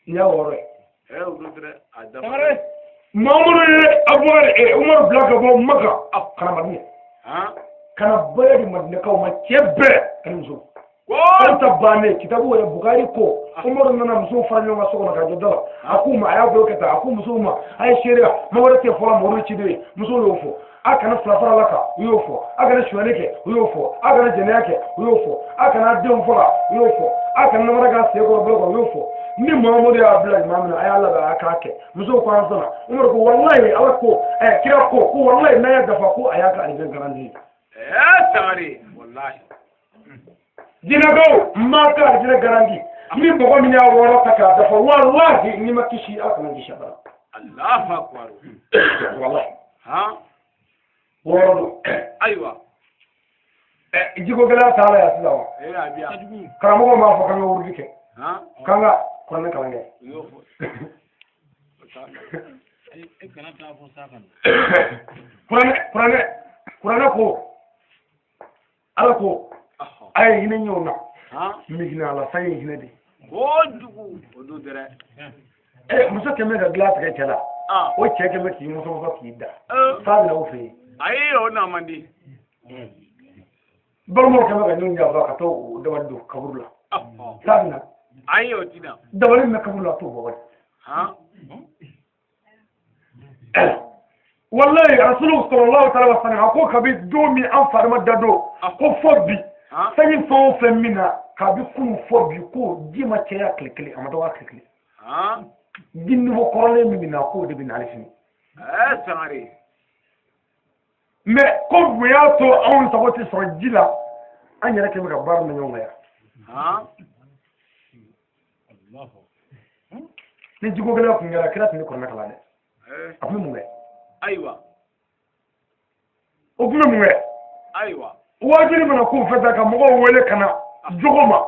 Nin y'a wɔɔrɔ ye. Mamadu ye Abubakar Umaru bila ka bɔ Maka ka na Madinɛ ka na baya di Madinɛkaw ma cɛ bɛɛ ani muso. An ta bannen kitabu yɛrɛ Bukari ko Umaru nana musow fara ɲɔgɔn kan so kɔnɔ ka jɔ da la a k'u ma a y'a bolo kɛ tan a ko musow ma a ye seereya Mamadu tɛ fɔlɔ Mamadu ciden ye musow y'o fɔ a kana fila fara la kan u y'o fɔ a kana sonyali kɛ u y'o fɔ a kana jɛnɛya kɛ u y'o fɔ a kana denw faga u y'o fɔ a kana namara k'a sen kɔrɔ bolo kɔrɔ u y'o fɔ ni Mamadu y'a bila ɲuman min na a y'a labɛn a k'a kɛ musow ko an sɔnna Umaru ko walayi Ala ko kira ko ko walayi n'a y'a dafa ko a y'a ka alijinɛ garanti. Sangare walayi. Jinɛkaw n b'a ka alijinɛ garanti ni mɔgɔ min y'a wɔɔrɔ ta k'a dafa walahi n'i ma kisi Ala kana kisi abada. Alahu akubar. Walahi. Wɔɔrɔ don. Ayiwa. Jiko gɛlɛya t'a la yan sisan wa. Karamɔgɔ b'a fɔ k'an ka wurudi kɛ. K'an ka kuranɛ kalan kɛ. Kuranɛ ko Ala ko a ye hinɛ ɲɔgɔn na. N bɛ hinɛ Ala san ye hinɛ de. Kojugu o don dɛrɛ. Muso kɛmɛ ka dilan tigɛ cɛ la. O cɛ kɛmɛ k'i mɔsɔmɔsɔ k'i da. F'a bɛ na o fɛ yen. Ayi o na man di. Balimaw kɛmɛ ka ɲɔgɔn janfa ka taa o dabali don kaburu la. F'a bɛ na. Ayi o ti na. Dabali min bɛ kaburu la a t'o bɔ wari. Walayi Rasulu sallallahu alaihi wa sallam a ko kabi don min an farima da don ko fɔ bi sanji fɛn o fɛn min na kabi kunun fɔ bi ko ji ma caya tile kelen a ma dɔgɔya tile kelen. Ji niveau kɔrɔlen min bɛ na k'o de bɛ na hali sini. Sangare. Mais ko mun y'a to anw sago tɛ sɔrɔ ji la an yɛrɛ kɛlen bɛ ka baara min ɲɔgɔn kan yan. Ni jiko gɛlɛya tun kɛra kira tun bɛ kuranɛ kalan dɛ. A tun bɛ mun kɛ? Ayiwa. O tun bɛ mun kɛ? Ayiwa. Waajuli mana k'u fɛ tan ka mɔgɔw wele ka na jogo ma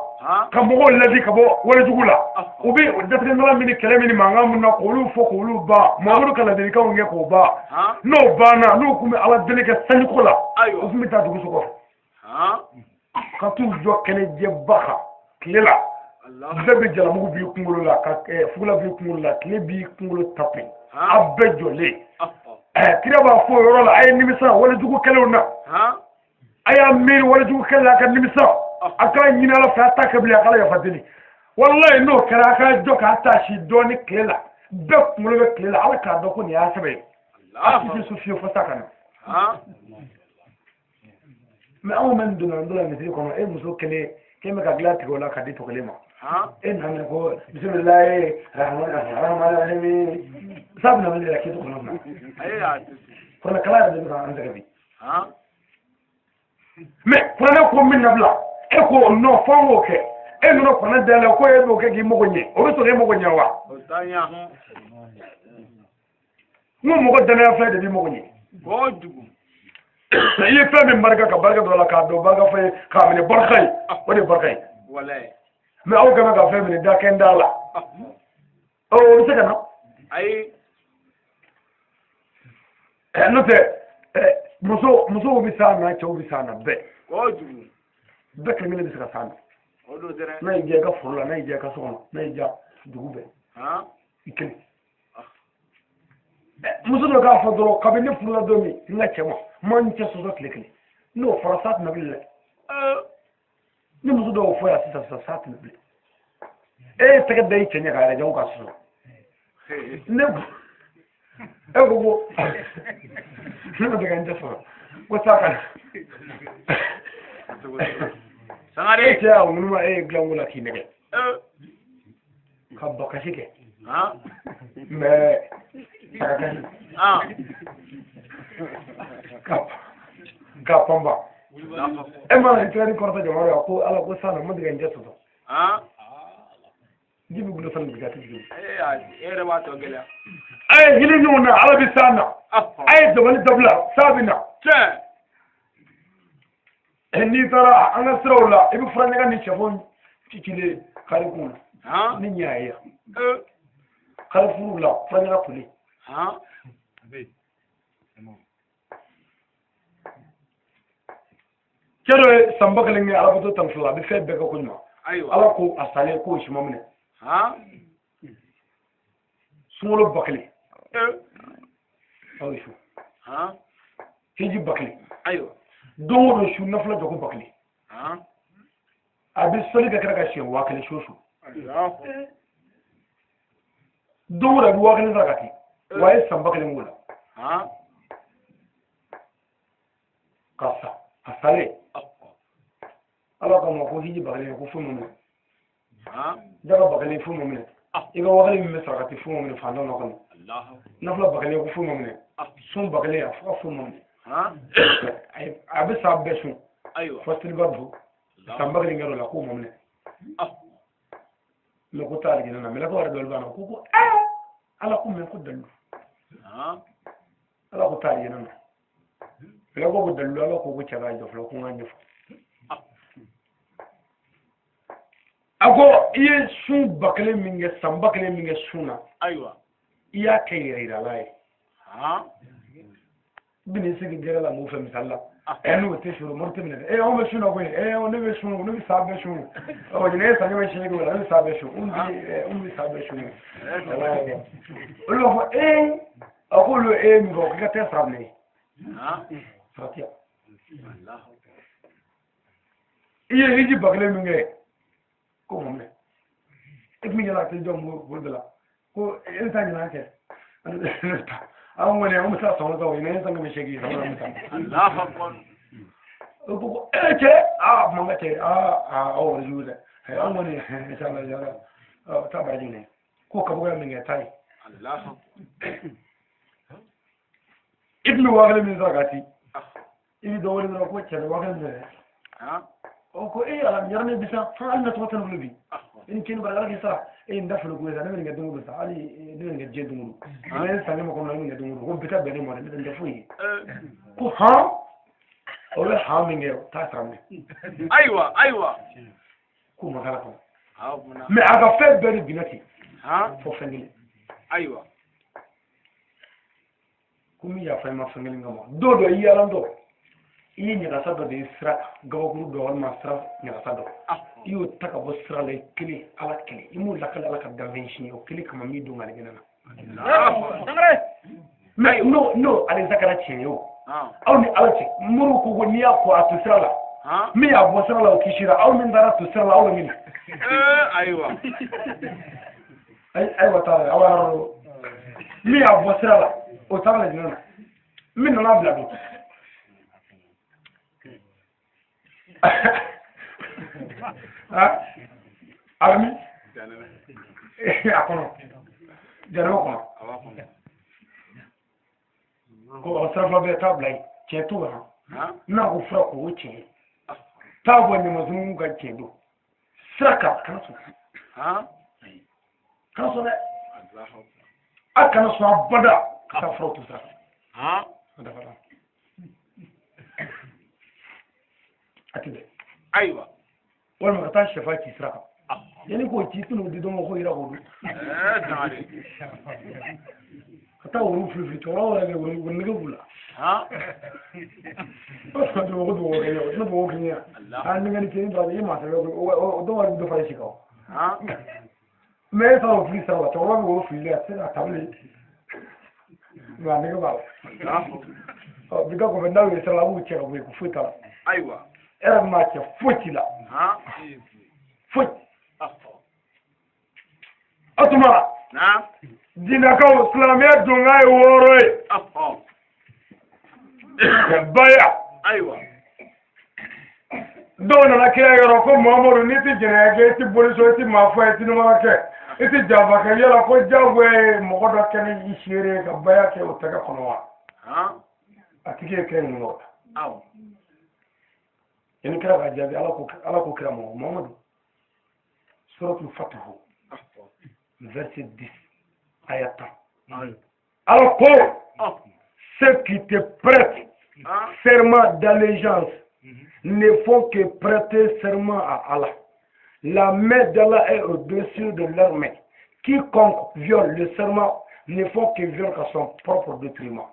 ka mɔgɔw ladi ka bɔ walejugu la u bɛ datigɛndala min ni kɛlɛ min ni mankan min na k'olu fɔ k'olu ban Mamadu ka ladilikanw kɛ k'o ban n'o banna n'u tun bɛ Ala deli kɛ sanjiko la u tun bɛ taa dugu so kɔfɛ ka t'u jɔ kɛnɛjɛba kan tile la bɛɛ bɛ jalamugu b'i kunkolo la ka fugula b'i kunkolo la tile b'i kunkolo tape a bɛɛ jɔlen kira b'a fɔ o yɔrɔ la a ye nimisa walejugu kɛlenw na a y'a miiri walejugu kɛlɛ la a ka nimisa a k'a ɲini Ala fɛ a ta kɛ bilen a k'Ala yafa deli walayi n'o kɛra a k'a jɔ k'a ta si dɔɔni tile la bɛɛ kunkolo bɛ tile la Ala k'a dɔn ko nin y'a sɛbɛ ye a ti se so fiyewu fo sa ka na mɛ anw bɛ donna n donna misiri kɔnɔ e muso kelen k'e bɛ ka dilan tigɛ o la ka di tɔ kelen ma e nana ko bisimilayi rahmani rahim sa bɛna wele la k'i to kɔnɔ na kuranɛ kalan yɛrɛ de bɛ k'an sɛgɛn bi mɛ kuranɛ ko min nabila e ko non fo an k'o kɛ e nana kuranɛ dayɛlɛ ko e b'o kɛ k'i mago ɲɛ o bɛ sɔrɔ e mago ɲɛ wa n ko mɔgɔ danaya fɛn de b'i mago ɲɛ i ye fɛn min barika ka barika don a la k'a dɔn barika fɛn ye k'a minɛ barika ye o de ye barika ye mɛ aw kɛlen ka fɛn minɛ da kɛ n da la o bɛ se ka na n'o tɛ musow bɛ s'a na cɛw bɛ s'a na bɛɛ bɛɛ kelen kelen bɛ se ka s'a na n'a y'i diya i ka foro la n'a y'i diya i ka so kɔnɔ n'a y'i diya dugu bɛɛ i kelen muso dɔ k'a fɔ dɔrɔn kabini ne furula don min n ka cɛ ma n ma n cɛ sɔsɔ tile kelen n'o fɔra sa tɛna bilen dɛ ni muso dɔw fɔ yan sisan sisan sa tɛna bilen e ye tɛgɛ da i cɛ ɲɛ k'a yɛrɛ janko k'a sɔsɔ ne ko e ko ko ne ma deli ka n cɛ sɔsɔ ko sa ka na e cɛ y'a ŋunuma e ye dilanko la k'i nɛgɛ ka bakasi kɛ mɛ sagakasi ka panba e mana i tɛgɛ ni kɔrɔta jamana la ko Ala ko sa na ma deli ka n cɛ sɔsɔ ji bɛ gulo sani bi a tɛ jigin a ye hinɛ ɲɔgɔn na Ala bɛ sa na a ye dabali dabila sa bɛ na n'i taara an ka siraw la i bɛ fura ɲaga ni sɛfo cicilen kari kun na ni ɲɛ ye yan kari furu la fura ɲaga tolen cɛ dɔ ye san 1000 kɛ alabato 12 a bɛ fɛn bɛɛ kɛ ko ɲuman Ala ko a salen k'o si ma minɛ Sunkalo 1000. Aw ye su. Hiji 1000. Ayiwa. Don o don su nafila jɔ ko 1000. A bɛ sɔli ka kira ka siɲɛ 1000 su o su. Don o don a bɛ 1000 saraka. Wa a ye san 1000 k'o la. Ka sa a salen. Ala k'a ma ko hiji 1000 ko foyi ma minɛ. Jaka 1000 foyi ma minɛ. I ka 1000 min bɛ sarakati foyi ma minɛ fantanw na kɔni. Nafila 1000 ko foyi ma minɛ. Sun 1000 a fo ka foyi ma minɛ. A bɛ sa bɛɛ sun. Fo seliba don. San 1000 kɛra o la k'o ma minɛ. Mɛ ko taa alijinɛ na mɛlɛkɛw yɛrɛ dɔw b'a la ko ala ko mɛ ko dalilu. Ala ko taa alijinɛ na. Mɛlɛkɛw ko dalilu ala ko cɛ k'a jɔ fɔlɔ ko n k'a ɲɛfɔ. A ko i ye sun 1000 min kɛ san 1000 min kɛ sun na. Ayiwa. I y'a kɛ yɛrɛ yirala ye. I bɛn'i sigi gɛrɛ la m'o fɛ misali la. N'o tɛ suru mori tɛ minɛ dɛ. Anw bɛ sun na koyi. Ne bɛ sun ne bɛ sa bɛɛ sun. Ɔ ɲinɛ ye san 800 o la ne bɛ sa bɛɛ sun. N bɛ sa bɛɛ sun. Olu b'a fɔ a ko olu ye min fɔ k'i ka taa sara minɛ. Sara tɛ yan. I ye hiji 1000 min kɛ ko ma minɛ. E tun bɛ yala a tɛ jɔ bolo bɛɛ la. Ko e bɛ taa ɲinan kɛ. Anw kɔni an bɛ taa san o ɲinɛ san 800 san bɛ taa. O ko cɛ aa mankan cɛ aa aw wari jugu dɛ. An kɔni inshallah inshallah taa baraji minɛ. Ko kabuya min kɛ taa ye. I tun bɛ 1000 min sarakati. I bɛ dɔ wele dɔrɔn ko cɛ bɛ 1000 minɛ. O ko ala ɲɛrɛ ne bisa hali na tɔgɔ tɛ ne bolo bi. I ni ce ni barika ala k'i sara. N da folo ko sa ne bɛ nin kɛ don o don sa hali ne bɛ nin kɛ diɲɛ don o don. Ne ye san kɛmɛ kɔnɔ ne bɛ nin kɛ don o don ko bi ta bɛn ne ma dɛ ne tɛ nin kɛ foyi ye. Ko han o bɛ han min kɛ o t'a sara minɛ. Ayiwa ayiwa. K'o ma k'ala kɔnɔ. Mɛ a ka fɛn bɛɛ de binna ten. Fo fɛn kelen. Ayiwa. Ko min yafa i ma fɛn kelen kama. Don dɔ i yaala dɔ. I ye ɲagasa dɔ de ye sira gabakuru dɔ walima sira ɲagasa dɔ. I y'o ta ka bɔ sira la i kelen ala kelen i m'o lakali ala ka danfɛn si ye o kelen kama min don alijinɛ na. Mɛ n'o alisa kɛra tiɲɛ ye o. Aw ni ala cɛ moriw ko n'i y'a ko a to sira la. Min y'a bɔ sira la o kisira aw min taara to sira la aw bɛ min na. Ayiwa. Ayiwa t'a la aw y'a yɔrɔ min y'a bɔ sira la o taara alijinɛ na min nana bila don. Ami a kɔnɔ jaraba kɔnɔ ko o sira fila bɛɛ t'a bila yen tiɲɛ t'o la n'a ko fura ko o tiɲɛ t'a bɔ ɲamasunun ka tiɲɛ don sira kan kana sɔn kana sɔn dɛ a kana sɔn abada ka taa furaw to sira kan a dafara a ti bɛn. Ayiwa. Walima ka taa sɛfa ci sira kan. Yanni k'o ci i tɛn'o di dɔ ma k'o yira k'o dun. Ka taa woro fili fili cɛkɔrɔbaw yɛrɛ bɛ woro nege b'u la. O dugawu dugawu kɛ ɲɛ o tɛna dugawu kɛ ɲɛ. Aa ni ka ni ce ni bara i ye maa sɛbɛ koyi o dɔw yɛrɛ bɛ dɔ fara i si kan. Mɛ e taara o fili sira la cɛkɔrɔba bɛ woro fili a tɛ se k'a ta bilen. Mɛ a nege b'a la. Ɔ bi ka kɔfɛ n'aw ye sira la a b'u cɛ ka bɔ yen ko foyi t'a la. Ayiwa. E yɛrɛ m'a cɛ foyi t'i la. Foyi. O tuma. Jinɛkaw silamɛya donkan ye 6 ye. Baya. Ayiwa. Dɔw nana kira yɔrɔ ko Muhamadu n'i tɛ jɛnɛya kɛ i tɛ boli so i tɛ maa fɔ i tɛ ɲuman kɛ i tɛ janfa kɛ yala ko diyagoya ye mɔgɔ dɔ kɛ ni i seere ye ka baya kɛ o tɛgɛ kɔnɔ wa? A tigi ye kira ɲininka o la. Yani kira k'a jaabi ala ko kira ma Muhamadu suratul Fatihu verset 10 aya 10. Ala ko ceux qui te prêtent serment d'allégeance ne font que prêter serment à Allah. La main d'Allah est au-dessus de leur main. Quiconque viole le serment ne faut que viole qu'à son propre détriment.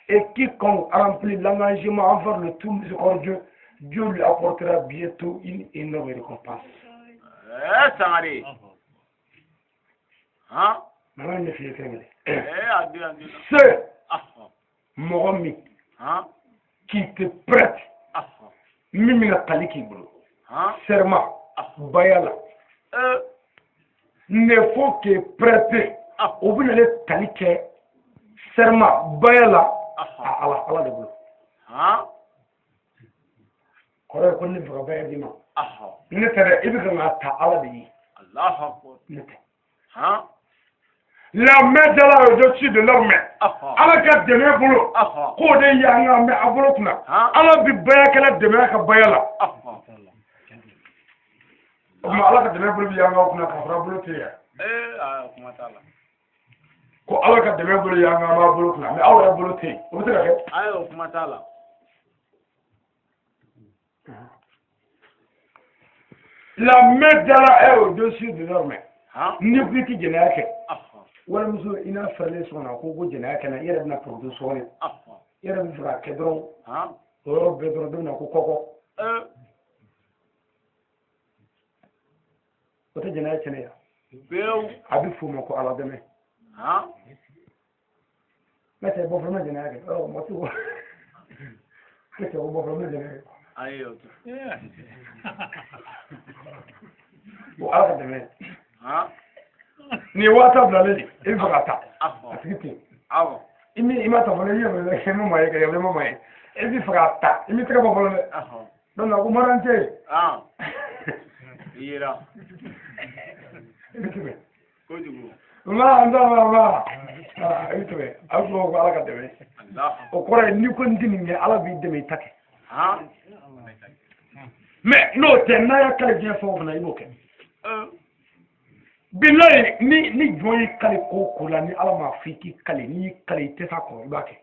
Et quiconque remplit l'engagement envers le tout miséricordieux, Dieu lui apportera bientôt une énorme récompense. Sangare. Nana ɲɛf'i ye kelen kelen. A di an di. Se mɔgɔ min qui te prête min bɛna tali k'i bolo serment baya la ne faut que prêter o bɛna ne tali kɛ serment baya la a ala ala de bolo. Kɔrɔ ye ko ne bɛ fɛ ka baya d'i ma. Ne tɛ dɛ, i bɛ kan k'a ta ala de ye. Ne tɛ. La main d'Allah est au-dessus de leur main. Ala ka dɛmɛ bolo. K'o de y'an ka mɛ a bolo kunna. Ala bi bayakɛla dɛmɛ a ka baya la. O tuma ala ka dɛmɛ bolo bi y'an ka kunna k'a sɔrɔ a bolo tɛ yan. Ko ala ka dɛmɛ bolo y'an ka b'a bolo kunna mɛ aw yɛrɛ bolo tɛ yen. O bɛ se ka kɛ. Ayi, o kuma t'a la. La main d'Allah est au-dessus de leur main. Ni ko i tɛ jɛnɛya kɛ. Walimuso i n'a fɛrɛlen so kɔnɔ ko jɛnɛya kɛ na i yɛrɛ bɛna poroto so kɔnɔ. I yɛrɛ bɛ fɛ k'a kɛ dɔrɔn. O yɔrɔ bɛɛ dɔrɔn dɔ bɛna ko kɔkɔ. O tɛ jɛnɛya tiɲɛ ye. A bɛ f'o ma ko ala dɛmɛ. N'o tɛ bɔ fɔlɔ ma jɛnɛya kɛ. Ɔ mɔgɔ tɛ ko. Ne tɛ ko bɔ fɔlɔ ma jɛnɛya kɛ. Ayi, o tɛ. O ala ka dɛmɛ. Nin ye 10,000 bilalen de ye, e bɛ fɛ ka ta. A tigi tɛ yen. I mi i ma ta fɔlɔ, i yɛrɛ i ma maa ye ka yɛlɛ, i ma maa ye. E bɛ fɛ k'a ta, i m'i tɛgɛ bɔ fɔlɔ dɛ. Donc a ko mara tɛ yen. I yera. I bɛ tɛmɛ. Kojugu. Nba nba nba. I bɛ tɛmɛ. A bɛ fɔ ko ala ka dɛmɛ. O kɔrɔ ye n'i ko n tɛ nin kɛ, ala b'i dɛmɛ i ta kɛ. Mais n'o tɛ, n'a y'a kale diɲɛ fɛn o fɛn na, i b'o kɛ. Bilayi ni jɔn y'i kale ko o ko la, ni ala m'a fɔ i k'i kale, n'i y'i kale i tɛ s'a kɔrɔ, i b'a kɛ.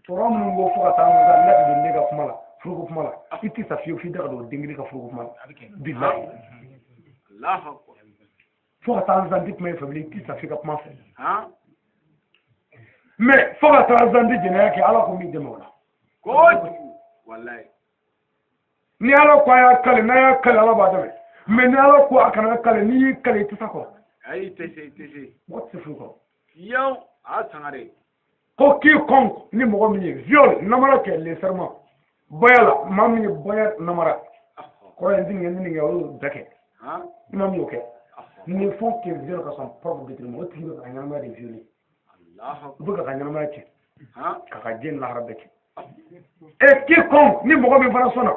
Tɔɔrɔ minnu bɔ fo ka taa ne ka don ne ka kuma la, furuko kuma la, i tɛ sa fiyewu f'i da ka don den kelen ka furuko kuma la. Bilayi. Fo ka taa n tɛ kuma i fɛ bilen, i tɛ sa f'i ka kuma fɛ. Mais fo ka taa n tɛ jɛnɛya kɛ, ala ko n b'i dɛmɛ o la. Kojugu. Walayi. Ni ala ko a y'a kale, n'a y'a kale ala b'a dɛmɛ. Mais ni ala ko a kana kale, n'i y'i kale i tɛ s'a kɔrɔ. Ayi, i tɛ se, i tɛ se. Mɔgɔ tɛ se foyi kɔrɔ. Yaw, a sangare. Ko quiconque ni mɔgɔ min ye viol namara kɛ le serment baya la, maa min ye baya namara kɔrɔ ye n tɛ nin kɛ, n tɛ nin kɛ, o y'o bɛɛ kɛ. Ni maa min y'o kɛ, ne faut que viol ka son propre détriment, o tigi bɛ ka ɲɛnamaya de violer. O bɛ ka ɲɛnamaya tiɲɛ. K'a ka diɲɛ lahara bɛɛ tiɲɛ. Et quiconque ni mɔgɔ min fana sɔnna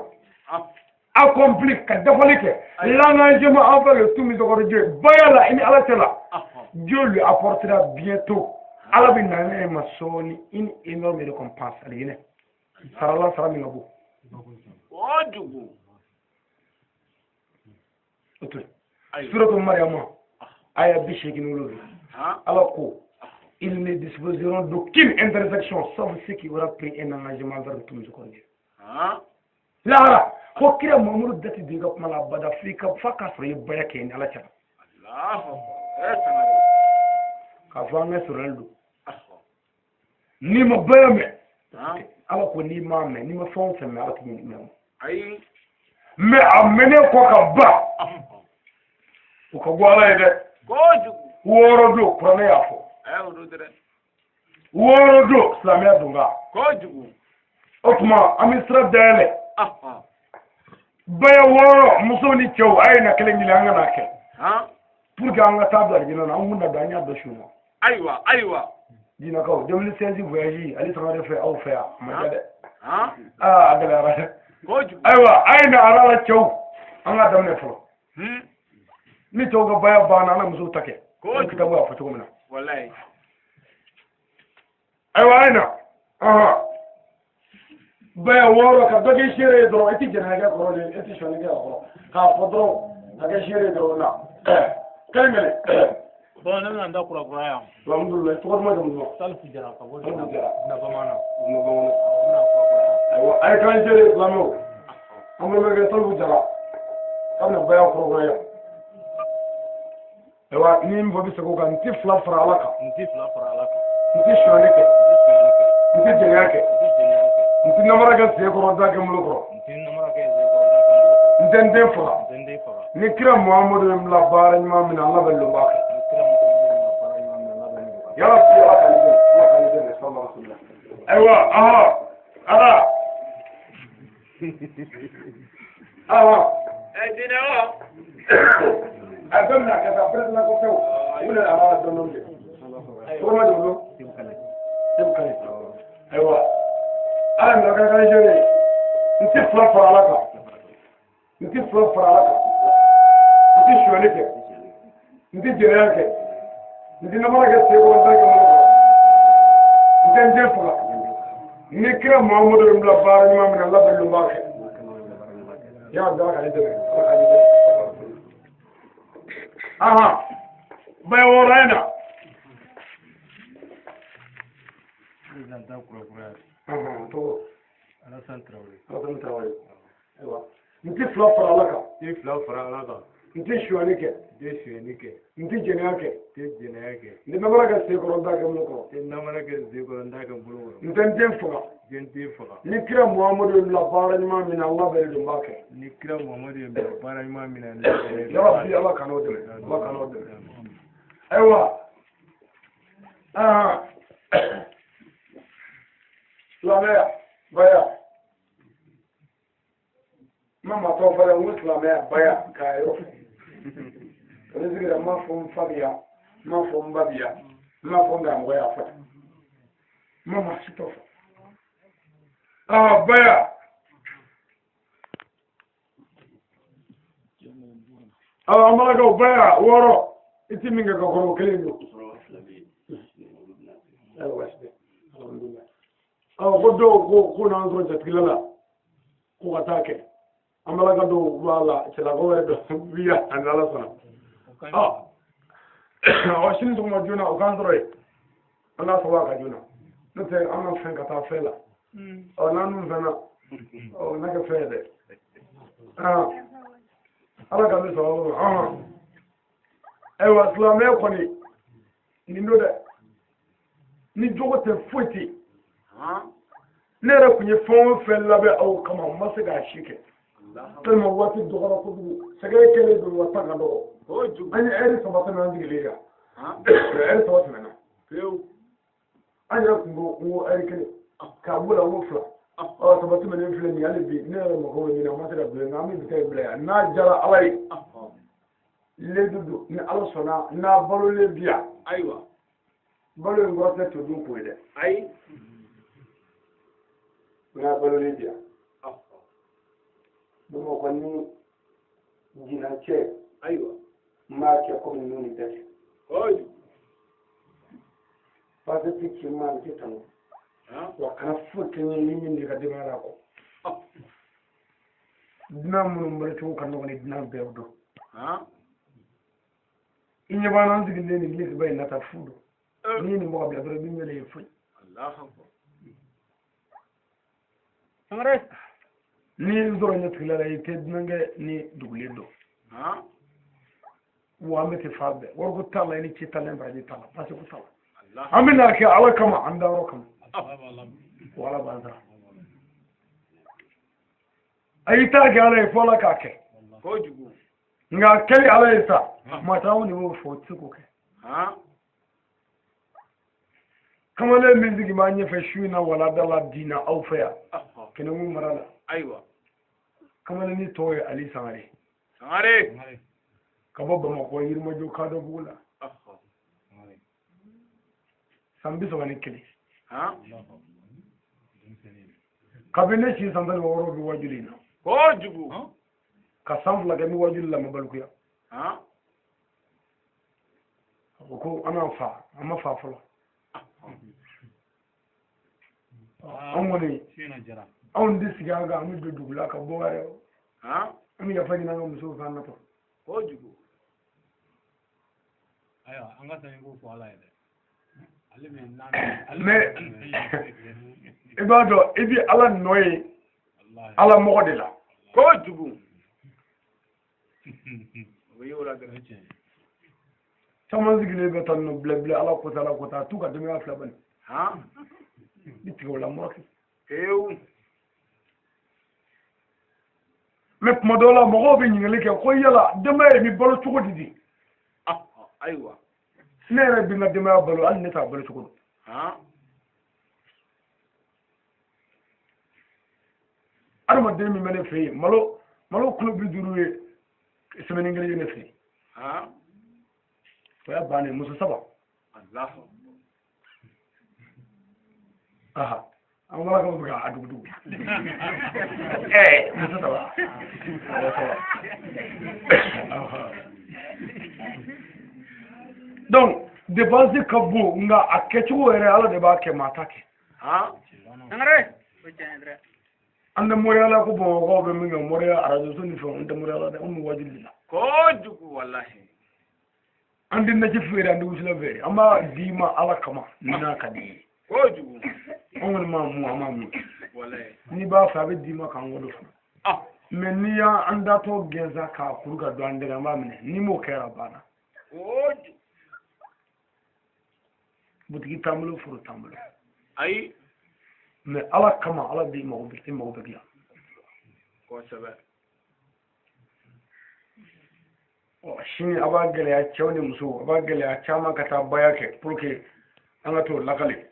accompli ka dafali kɛ l'engagement envers le tout miséricordieux baya la i ni ala cɛ la, Dieu lui apportera bientôt, ala bɛ na ne ma sɔɔni une énorme récompense alijinɛ sara la, sara min ka bon. Kojugu. O to yen. Suratu Mariama aya 87, ala ko ils ne disposeront d'aucune intersection sauf ceux qui aura pris un engagement envers le tout miséricordieux. Lahara ko kira Muhammadu da tɛ don i ka kuma la abada f'i ka f'a k'a sɔrɔ i ye baya kɛ ni ala cɛ la. K'a fɔ an ka sɔrɔli don. N'i ma baya mɛn, ala ko n'i m'a mɛn, n'i ma fɛn o fɛn mɛn, ala t'i mɛn. Mais a mɛnnen kɔ ka ban, o ka bɔ ala ye dɛ. 6 don, kuranɛ y'a fɔ. 6 don, silamɛya don kan. O tuma an bɛ sira dayɛlɛ. Baya 6, musow ni cɛw, a ye na kelen kelen an ka n'a kɛ. Pour que an ka taa bila alijinɛ na, an kun na don, an y'a dɔn su ma. Ayiwa, ayiwa. Jinɛkaw, 2016 voyage, ale sangare fɛ aw fɛ yan, a ma diya dɛ. Aa, a gɛlɛyara dɛ. Ayiwa, a ye na ala la cɛw, an ka daminɛ fɔlɔ. Ni cɛw ka baya banna, an na musow ta kɛ. O kitabu y'a fɔ cogo min na. Ayiwa, a ye na. Baya 6 ka dɔ kɛ seere ye dɔrɔn, e tɛ jɛnɛya kɛ kɔrɔ de, e tɛ sonyali kɛ kɔrɔ. K'a fɔ dɔrɔn, ka kɛ seere ye dɔrɔn na. Kelen kelen. Bon, ne bɛna n da kura yan. Alhamdulilayi, tɔgɔ duman jamu duman? Salifu Jara ka bɔ Salifu Jara. Na bamanan. Na bamanan. Awɔ, n bɛna kura yan. Ayiwa, a ye k'an seere silamɛw. An balimakɛ Salifu Jara k'a bɛna baya kura yan. Ayiwa, ni min fɔ bɛ segin o kan, n tɛ 2 fara ala kan. N tɛ 2 fara ala kan. N tɛ sonyali kɛ. N tɛ sonyali kɛ. N tɛ jɛnɛya kɛ. N tɛ jɛnɛya kɛ. N tɛ namara kɛ sen kɔrɔ, da kɛ n bolo kɔrɔ. N tɛ namara kɛ sen kɔrɔ, da kɛ n bolo kɔrɔ. N tɛ n den faga. N tɛ n den faga. Ni kira Muhamadu ye n bila baara ɲuman min na, ala bɛ lonba kɛ. Ni kira Muhamadu ye Ya Rabbi, Ala ka ni dɛmɛ, Ala ka ni dɛmɛ, sallallahu alaihi wasallam. Ayiwa, ɔhɔ, ala. Awa. Diinɛ wa. A bɛɛ bɛna kɛ sa, président ko fɛnw, u bɛna ala dɔɔnin dɔɔnin kɛ. Tɔgɔ ma jɔ Segu Kane. Ayiwa, ala minɛ ka kan jere. N tɛ fila fara ala kan. N tɛ fila fara ala kan. N tɛ sonyali kɛ. N tɛ jɛnɛya kɛ. N tɛ namara kɛ sen kɔrɔ, n t'a kɛ malo kɔrɔ. N tɛ n den faga. Ni kira Muhamadu ye n bila baara ɲuman min na, Ala bɛ lon b'a kɛ. Ya Rabbi, Ala ka ne dɛmɛ, Ala ka ne dɛmɛ. Ahan, bɛɛ wɔɔrɔ in na. Président ta kura kura. Ahan, tɔgɔ. Alassane Traoré. Alassane Traoré. Ayiwa, n tɛ fila fara Ala kan. N tɛ fila fara Ala kan. N tɛ sonyali kɛ. N tɛ sonyali kɛ. N tɛ jɛnɛya kɛ. N tɛ jɛnɛya kɛ. N tɛ namara kɛ sen kɔrɔ, n t'a kɛ bolo kɔrɔ. N tɛ namara kɛ sen kɔrɔ, n t'a kɛ bolo kɔrɔ. N tɛ n den faga. N tɛ n den faga. Ni kira Muhamadu ye n bila baara ɲuman min na, Ala bɛ don n b'a kɛ. Ni kira Muhamadu ye n bila baara ɲuman min na, ne bɛ Ya Rabbi, Ala ka n'o dɛmɛ, Ala ka n'o dɛmɛ. Ayiwa, aa, silamɛya, baya. N ma maa tɔgɔ fɔ dɛ, n ko silamɛya baya k'a yɔrɔ fɔ. Ka ne sigira, n m'a fɔ n fa bi yan, n m'a fɔ n ba bi yan, n m'a fɔ n karamɔgɔ y'a fɔ tan. N ma maa si tɔgɔ fɔ. Aa, baya. Awa, an balakaw, baya wɔɔrɔ, i ti min kɛ ka kɔrɔ, o kelen don. Ayiwa, baasi tɛ, alhamdulilayi. Awa, ko dɔw ko n'an sɔrɔ jatigila la, ko ka taa kɛ. An balaka dɔw b'a la, cɛlakaw yɛrɛ dɔ bi yan, ani Ala sɔnna. Ɔ, sini sɔgɔma joona, o k'an sɔrɔ yen. An n'a sɔrɔ a ka joona. N'o tɛ, an ka fɛn ka taa fɛn la. Ɔ, n'an dun fɛnna, ɔ, n'a kɛ fɛn ye dɛ. Ala ka ne sɔrɔ ma. Ayiwa, silamɛya kɔni nin don dɛ. Ni jogo tɛ, foyi tɛ yen. Ne yɛrɛ tun ye fɛn o fɛn labɛn aw kama, n ma se k'a si kɛ. Tellement waati dɔgɔyara kojugu. Sɛgɛn kɛlen don, wa ta ka dɔgɔ. An ye ɛri 3 tɛmɛ an sigilen yan. Ɛri 3 tɛmɛna. An yɛrɛ tun ko n ko ɛri 1. K'a b'o la n ko 2. Ɔ, 3 tɛmɛnen filɛ nin ye, hali bi ne yɛrɛ mako bɛ ɲini, an ma se ka don yen, nka an bɛ bi ta in bila yan. N'a diyara Ala ye. Ledu don, ni Ala sɔnna, n'a balolen bi yan. Ayiwa. Balo in kɔrɔ tɛ to dun ko ye dɛ. Ayi. N'a balolen bi yan. Bamakɔ ni jinan cɛ. Ayiwa. N b'a kɛ komi ninnu ni bɛɛ kɛ. Parce que ti ma n tɛ tanu. Wa kana foyi kɛ n ye ni min de ka denbaya la kɔ. Dunan minnu balo cogo ka nɔgɔn ni dunan bɛɛ don. I ɲɛ b'an na, an sigilen nin gilisiba in nata fu don. N'i ye nin bɔ ka bila dɔrɔn, i b'i ɲɛlen ye foyi. Sangare. N'i ye n sɔrɔ ɲɛtigila la, i tɛ dunankɛ ni dugulen dɔn. Wa an bɛ ten fan bɛɛ. Wariko t'a la, i ni ci t'a la, i ni baraji t'a la, basi ko t'a la. An bɛ n'a kɛ Ala kama, an dayɔrɔ kama. Wa Ala b'an sara. A y'i ta kɛ Ala ye, fo Ala k'a kɛ. Nka a kɛli Ala ye sa, maa caman de b'o fɔ, o tɛ se k'o kɛ. Kamalen min sigi b'an ɲɛfɛ su in na walada la diina aw fɛ yan, Kɛnɛnkun mara la. Ayiwa. Kamalen ni tɔgɔ ye Ali Sangare. Sangare. Ka bɔ Bamakɔ Yirimajɔ Kadɔbugu la. San 31. Kabini ne si san 16 bɛ wajuli in na. Kojugu. Ka san 2 kɛ n bɛ wajuli la, ma balikuya. A ko ko an n'an fa, an ma fa fɔlɔ. Anw kɔni, anw tɛ sigi an kan, an bɛ don dugu la ka bɔ yɛrɛ. An bɛ yafa ɲini an ka musow fɛ an natɔ. Kojugu. Ayiwa, an ka segin k'o fɔ Ala ye dɛ. Ale bɛ na. Mais i b'a dɔn, i bɛ Ala nɔ ye Ala mɔgɔ de la. Kojugu. O bɛ y'o la dɛrɛ. Caman sigilen bɛ taa nɔ bila bila Ala kota Ala kota, t'u ka denbaya fila bani. I tigɛ o la mɔrɔki. Pewu. Mais tuma dɔw la, mɔgɔw bɛ ɲininkali kɛ ko yala denbaya in bɛ balo cogo di di? Ayiwa. Ne yɛrɛ bi n ka denbaya balo, hali ne t'a balo cogo dɔn. Adamaden min bɛ ne fɛ yen, malo kilo 50 ye semaine kelen ye ne fɛ yen. O y'a bannen, muso 3. Aha, an bɔra ka bɛ k'a dugudugu. Muso 3. Donc dépense ka bon, nka a kɛcogo yɛrɛ Ala de b'a kɛ, maa t'a kɛ. An tɛ moriya la ko Bamakɔkaw bɛ min kɛ, moriya arajo so ni fɛnw, an tɛ moriya la dɛ, anw bɛ wajuli de la. Kojugu walahi. An tɛ nasi feere, an tɛ wusulan feere, an b'a d'i ma Ala kama, n'a ka di i ye. Kojugu. An kɔni m'a mun, an m'a mun. Walahi. N'i b'a fɛ, a bɛ d'i ma k'an kɔ don fana. Mais n'i y'an datɔ gɛnsa k'a kuru ka don an dɛgɛ, an b'a minɛ. N'i m'o kɛ, a banna. Kojugu. Butigi t'an bolo, foro t'an bolo. Ayi. Mais Ala kama, Ala b'i mago bɛ, i mago bɛ dilan. Kosɛbɛ. Ɔ sini a b'a gɛlɛya cɛw ni musow, a b'a gɛlɛya caman ka taa baya kɛ pour que an ka t'o lakale.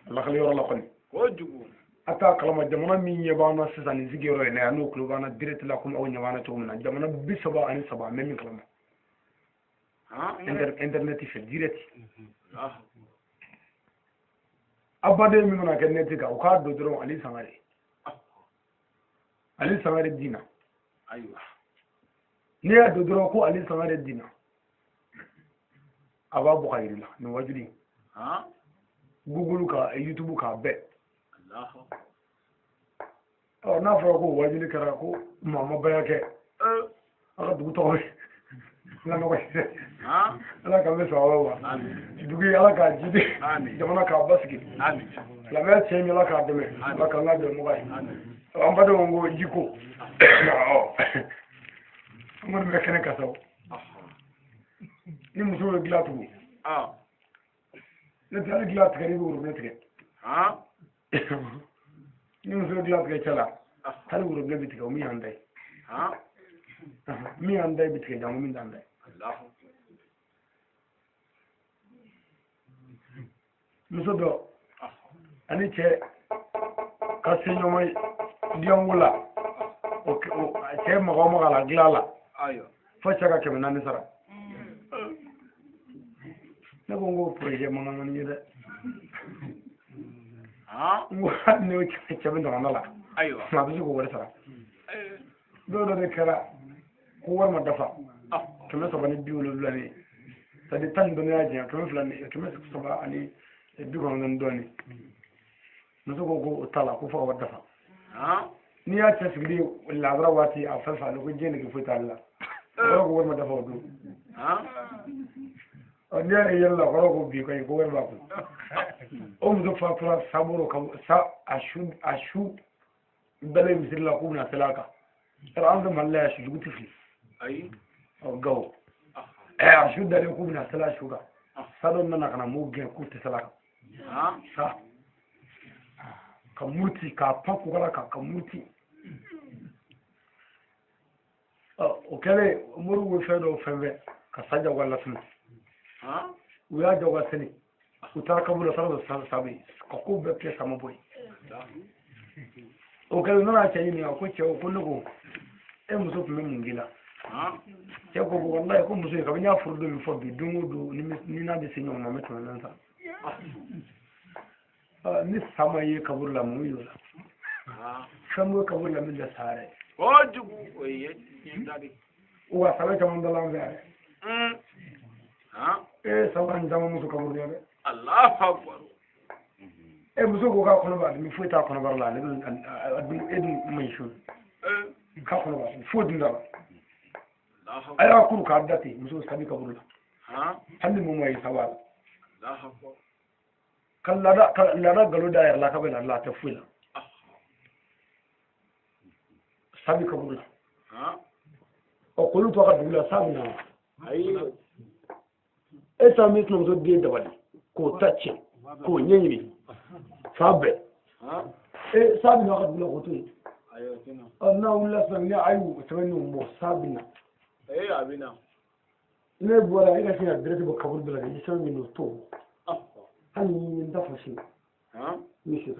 Lakale yɔrɔ la kɔni. Kojugu. A t'a kalama jamana min ɲɛ b'an na sisan nin sigiyɔrɔ in na yan, n'o tulo b'an na direct la komi aw ɲɛ b'an na cogo min na, jamana 33 an bɛ min kalama. Internet fɛ direct. A baden min mana kɛ net kan, o k'a don dɔrɔn Ali Sangare. Ali Sangare dina. Ayiwa. N'i y'a don dɔrɔn ko Ali Sangare dina, a b'a bɔ ka yir'i la nin wajuli. Google ka YouTube k'a bɛɛ. Ɔ n'a fɔra ko wajuli kɛra ko maa ma baya kɛ, a ka dugu tɔgɔ bɛ ala nɔgɔ ye. Ala k'an bɛ sababa ma. Dugu ye Ala k'a jidi, jamana k'a basigi. Silamɛya tiɲɛ min, Ala k'a dɛmɛ, Ala k'an ka jɔnmɔgɔ ye. An badenw ko jiko, an kɔni bɛ kɛnɛ kasa o. Ni muso bɛ dilan tugun, ne tɛ hali dilan tigɛ, n'i bɛ worobinɛ tigɛ. Ni muso bɛ dilan tigɛ cɛ la, hali worobinɛ bɛ tigɛ, o min y'an ta ye. Min y'an ta ye bɛ tigɛ, janko min t'an ta ye. Muso dɔ ani cɛ ka se ɲɔgɔn dilanko la, o cɛ maga o maga la dilan la, fo cɛ ka 400 sara. Ne ko n ko projet man kan ni ye dɛ. N ko hali ni cɛ bɛ jamana la, a bɛ se k'o wari sara. Dɔw dɔ de kɛra ko wari ma dafa, 370 ni, c'est à dire 10 ni dɔɔni y'a janya, 200 ni 390 dɔɔni. Muso ko ko o t'a la, ko fo ka wari dafa. N'i y'a cɛ sigili lazara waati, a fɛn fɛn ko diɲɛ nege foyi t'ale la. O kɔrɔ ko wari ma dafa o don. Ɔ n'i y'a ye yɛlɛ la, o kɔrɔ ko bi kɔni ko wari b'a kun. O muso fatura saboro ka sa a su bɛɛ misiri la k'u bɛna seli a kan. Yɔrɔ an fɛ Mali la yan, su jugu tɛ fili. Ayi. Ɔ Gawo. A su dalen k'u bɛna seli a su kan. Sa dɔ nana ka na m'o gɛn k'u tɛ seli a kan. Sa ka muruti k'a pan kukala kan ka muruti. Ɔ o kɛlen, moriw ye fɛn dɔw fɛn ka sa jagoya lasunu. U y'a jagoya seli. U taara kaburu la, taara sɔrɔ sa bɛ yen, ka ko bɛɛ kɛ sa ma bɔ yen. O kɛlen, nana cɛ ɲininka ko cɛw ko ne ko e muso tun bɛ mun k'i la? Cɛ ko ko walayi ko muso in kabini n y'a furu don min fɔ bi, don o don ni n'a bɛ se ɲɔgɔn ma, n bɛ 400 sara. Ni sa ma ye kaburu la, mun y'o la? Fɛn bɛ kaburu la min tɛ sa yɛrɛ. Kojugu, o ye tiɲɛ ta de. Wa sa bɛ caman dala an fɛ yan dɛ. Sa b'an caman muso kaburu la dɛ. Allahu akbar. Muso ko k'a kɔnɔ b'a dimi, foyi t'a kɔnɔbara la, ale bɛ e dun ma ɲi su. K'a kɔnɔ b'a dimi, foyi dun t'a la. A y'a kuru k'a da ten, muso sa bɛ kaburu la. Hali ni mun ma ye, sa b'a la. Ka laada nkalon da yɛrɛ la k'a bɛ laada la, a tɛ foyi la. Sa bɛ kaburu la. Ɔ k'olu to a ka dugu la, sa bɛ na. E sa min sinamuso den dabali k'o ta tiɲɛ k'o ɲɛɲini fa bɛɛ. Sa bɛ na a ka dugu la k'o to yen. Ɔ n'a wulila sisan ni a y'o sɛbɛnniw bɔ, sa bɛ na. A bɛ na. Ne bɔra e ka se ka direct bɔ kaburu dɔ la, i sɛbɛn min don, o t'o bɔ. Hali ni n ta fɔ sini. Han. N bɛ se.